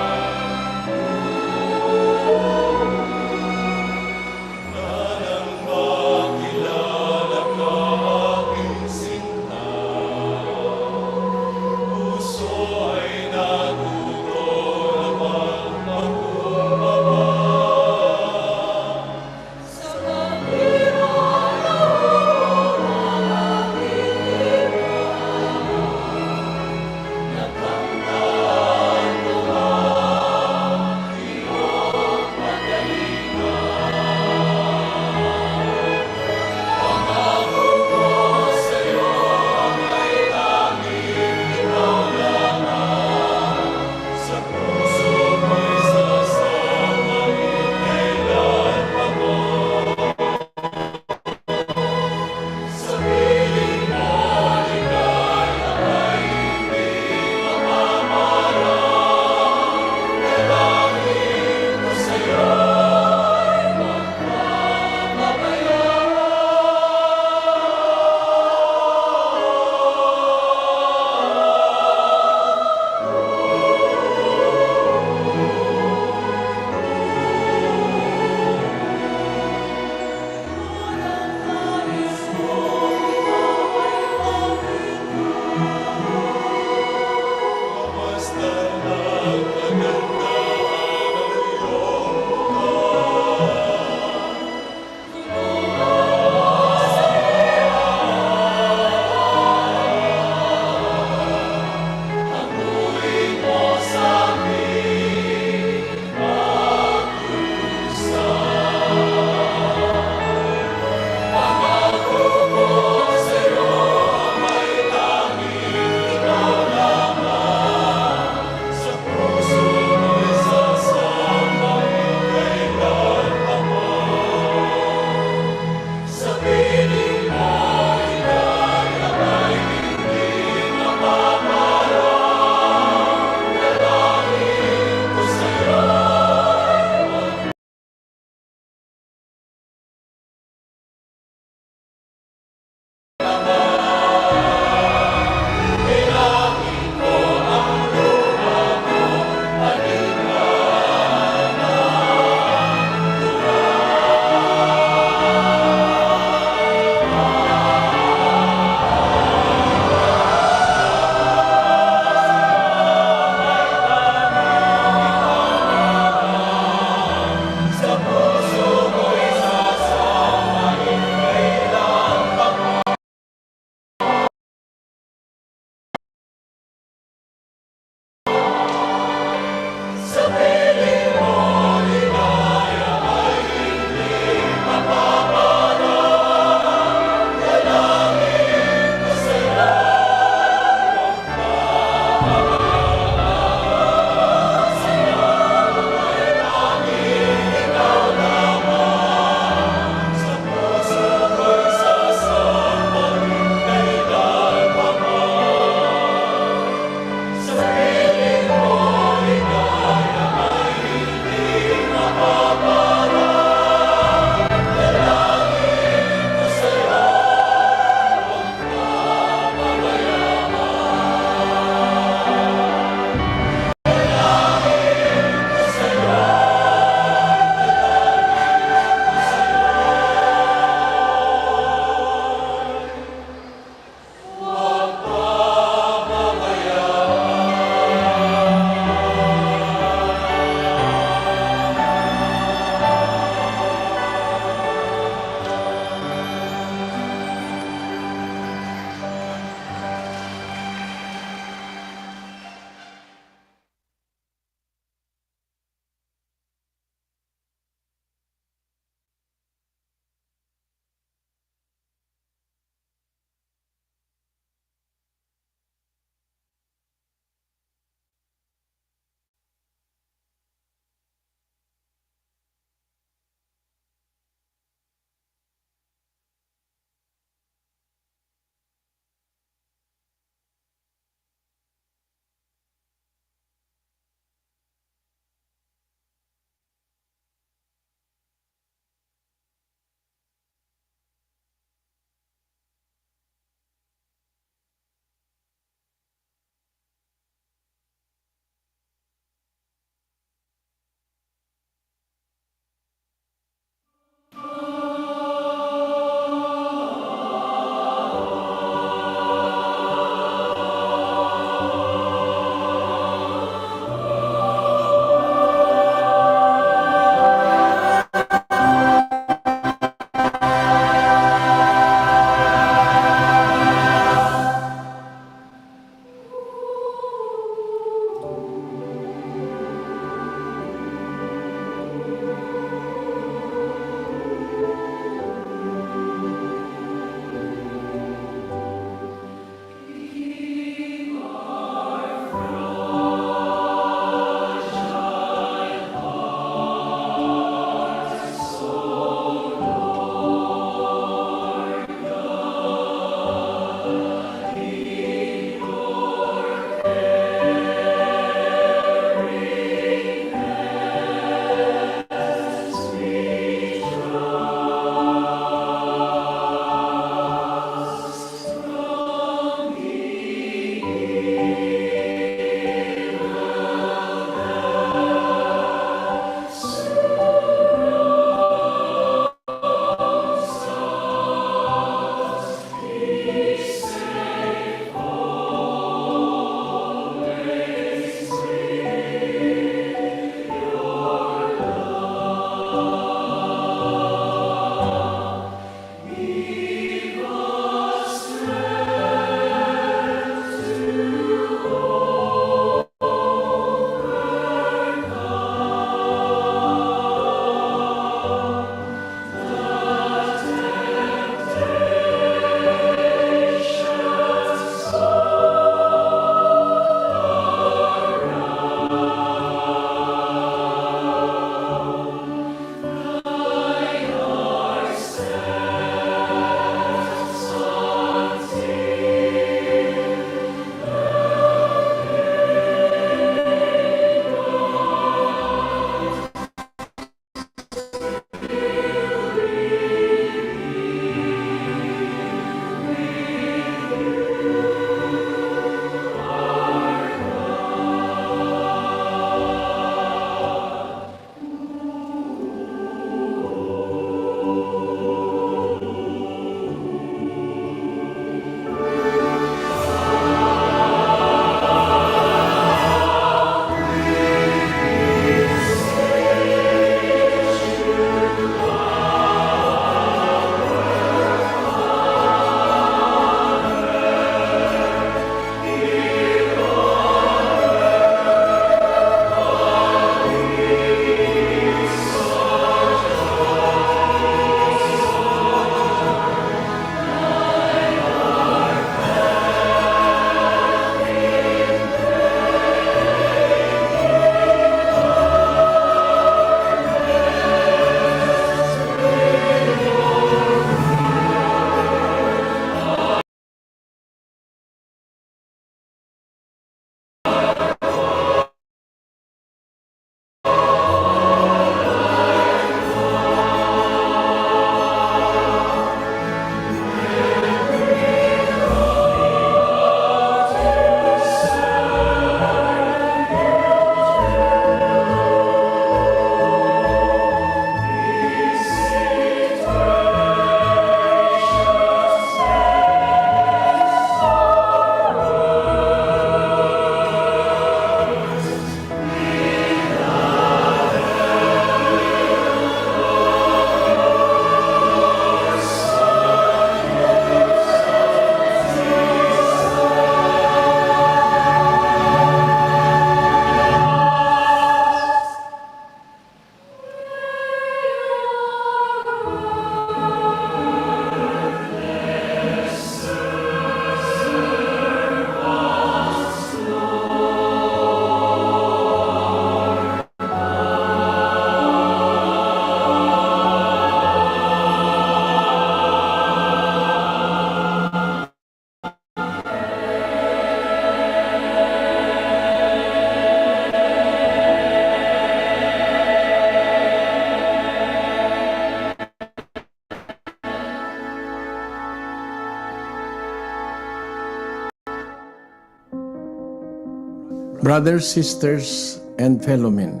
Brothers, sisters, and fellowmen,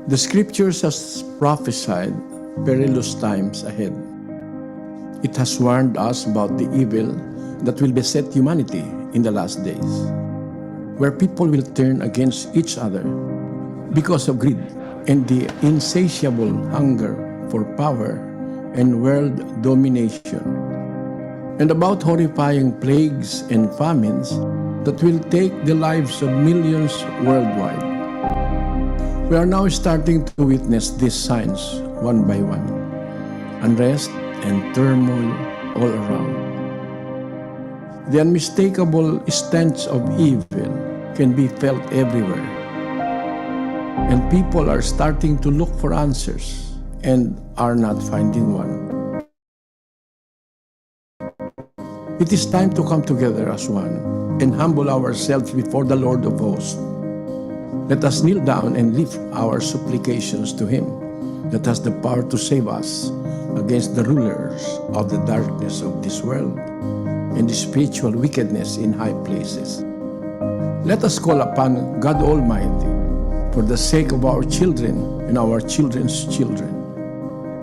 the scriptures has prophesied perilous times ahead. It has warned us about the evil that will beset humanity in the last days, where people will turn against each other because of greed and the insatiable hunger for power and world domination, and about horrifying plagues and famines that will take the lives of millions worldwide. We are now starting to witness these signs one by one, unrest and turmoil all around. The unmistakable stench of evil can be felt everywhere, and people are starting to look for answers and are not finding one. It is time to come together as one and humble ourselves before the Lord of hosts. Let us kneel down and lift our supplications to Him that has the power to save us against the rulers of the darkness of this world and the spiritual wickedness in high places. Let us call upon God Almighty for the sake of our children and our children's children,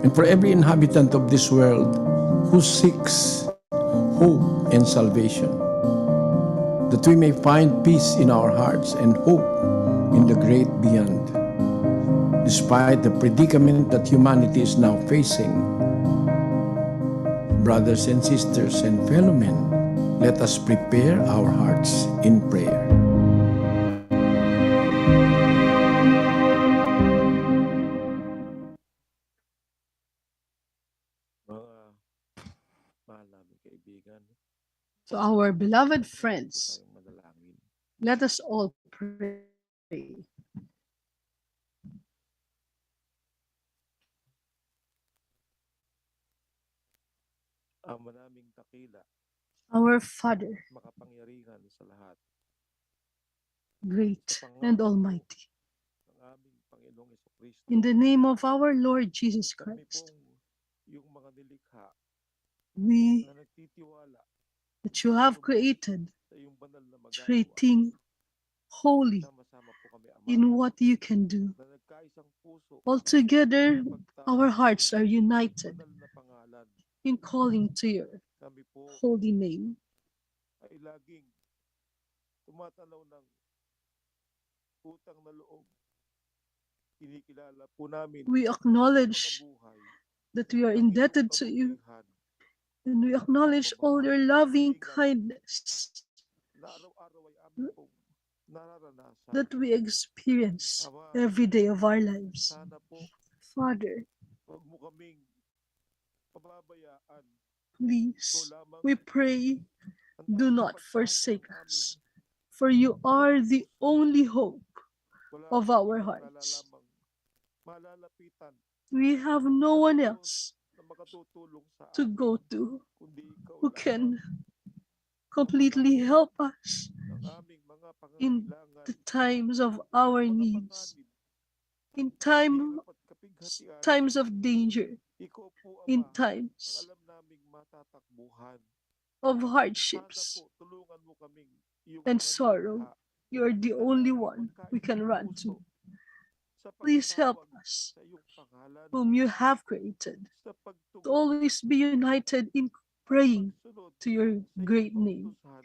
and for every inhabitant of this world who seeks hope and salvation, that we may find peace in our hearts and hope in the great beyond. Despite the predicament that humanity is now facing, brothers and sisters and fellow men, let us prepare our hearts in prayer. Mga mahal naming kaibigan, To our beloved friends, tayong manalangin. let us all pray. Ama naming dakila, Our Father, makapangyarihan sa lahat, great and almighty, ng aming Panginoong Kristo, in the name of our Lord Jesus kami Christ, pong iyong mga nilikha we na nagtitiwala that you have created, sa iyong banal na magagawa. treating holy Sama-sama po kami, Ama, in what you can do. na nagkaisang puso Altogether, our hearts are united banal na pangalan. in calling to your Kami po holy name. ay laging tumatanaw ng utang na loob. Kinikilala po namin We acknowledge mga buhay that we are indebted to you, and we acknowledge all your loving kindness na araw-araw ay amin pong nararanasan. that we experience every day of our lives. Sana po Father, huwag mo kaming pababayaan. please, we pray, do not forsake us, for you are the only hope of our hearts. Malalapitan We have no one else na makatutulong sa to go to kundi ikaw who can completely help us ng aming mga in the times of our needs, in times of danger, Ikaw po, in Ama, times ang alam naming matatakbuhan. of hardships Sana po, tulungan mo kaming iyong and mga sorrow. nilikha You are the only one we can run to. sa Please help pagtawag us, sa iyong pangalan, whom you have created, sa to pagtungo always be united in praying pagsunod to your sa iyong great name, kautusan,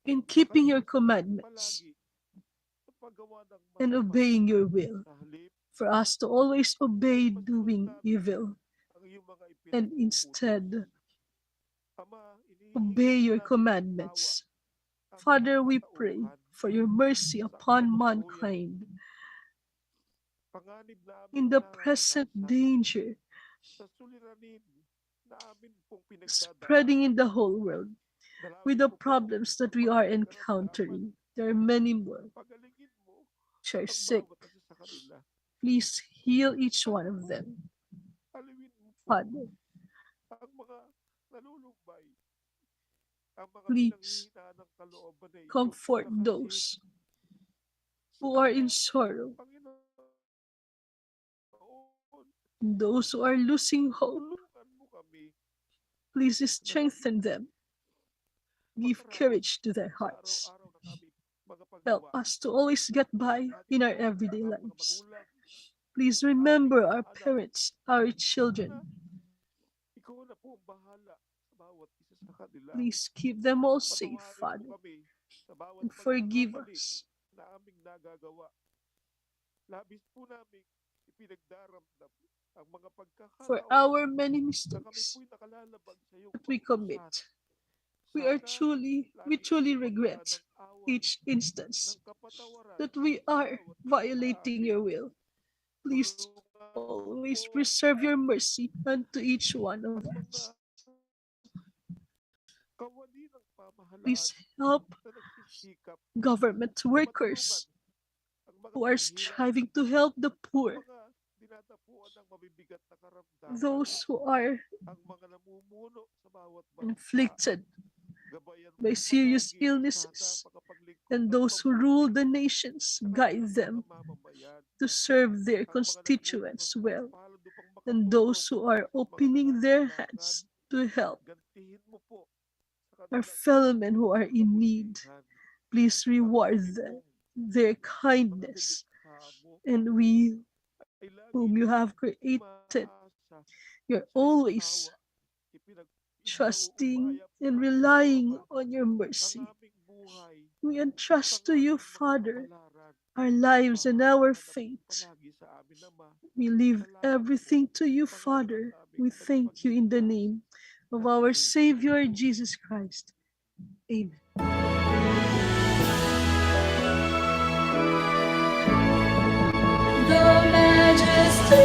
in keeping your commandments palagi sa paggawa ng and masama obeying your will, sa halip for us to always obey doing evil ang iyong mga and ipinag-uutos. instead Ama, inihihingi obey po your namin awa commandments. ang Father, we pray katauhan for your mercy sa upon katuluyang mankind panganib na in aming the present nararanasan danger sa suliranin na amin pong spreading pinagdadaanan. in the whole world with Dalawin the ko po problems that we are pagiging karamdaman. encountering. There are many more Pagalingin mo which are ang sick. bawat isa sa kanila. Please heal each one of them, Alawin mo po Father. ang mga nalulumbay, ang mga Please pinanghihinaan ng kalooban na iyong comfort nakasit those sa who are in sorrow, Panginoon. those who are losing hope. Tulungan mo kami Please strengthen them. Give courage to their sa hearts. araw-araw na kami mga Help us to always get by in our everyday lives. Please remember our parents, our children. Please keep them all safe, Father, and forgive us for our many mistakes that we commit. We truly regret each instance that we are violating your will. Please always preserve your mercy unto each one of us. Please help government workers who are striving to help the poor, those who are inflicted by serious illnesses, and those who rule the nations, guide them to serve their constituents well, and those who are opening their hands to help our fellow men who are in need. Please reward them, their kindness, and we whom you have created, you're always trusting and relying on your mercy. We entrust to you, Father, our lives and our fate. We leave everything to you, Father. We thank you in the name of our Savior, Jesus Christ. Amen. The majesty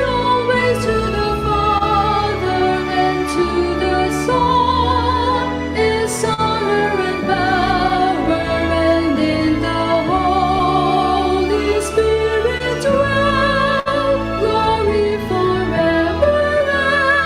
always to the Father and to the Son is honor and power, and in the Holy Spirit dwell glory forever and ever.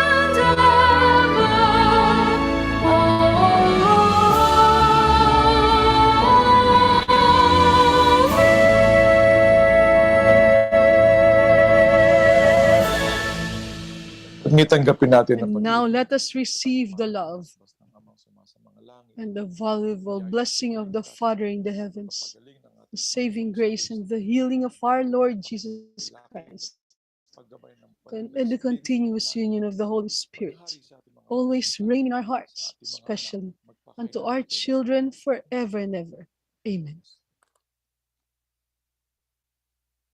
At tanggapin natin ang And now let us receive the love and the valuable blessing of the Father in the heavens, the saving grace and the healing of our Lord Jesus Christ, and the continuous union of the Holy Spirit always reign in our hearts, especially unto our children forever and ever. Amen.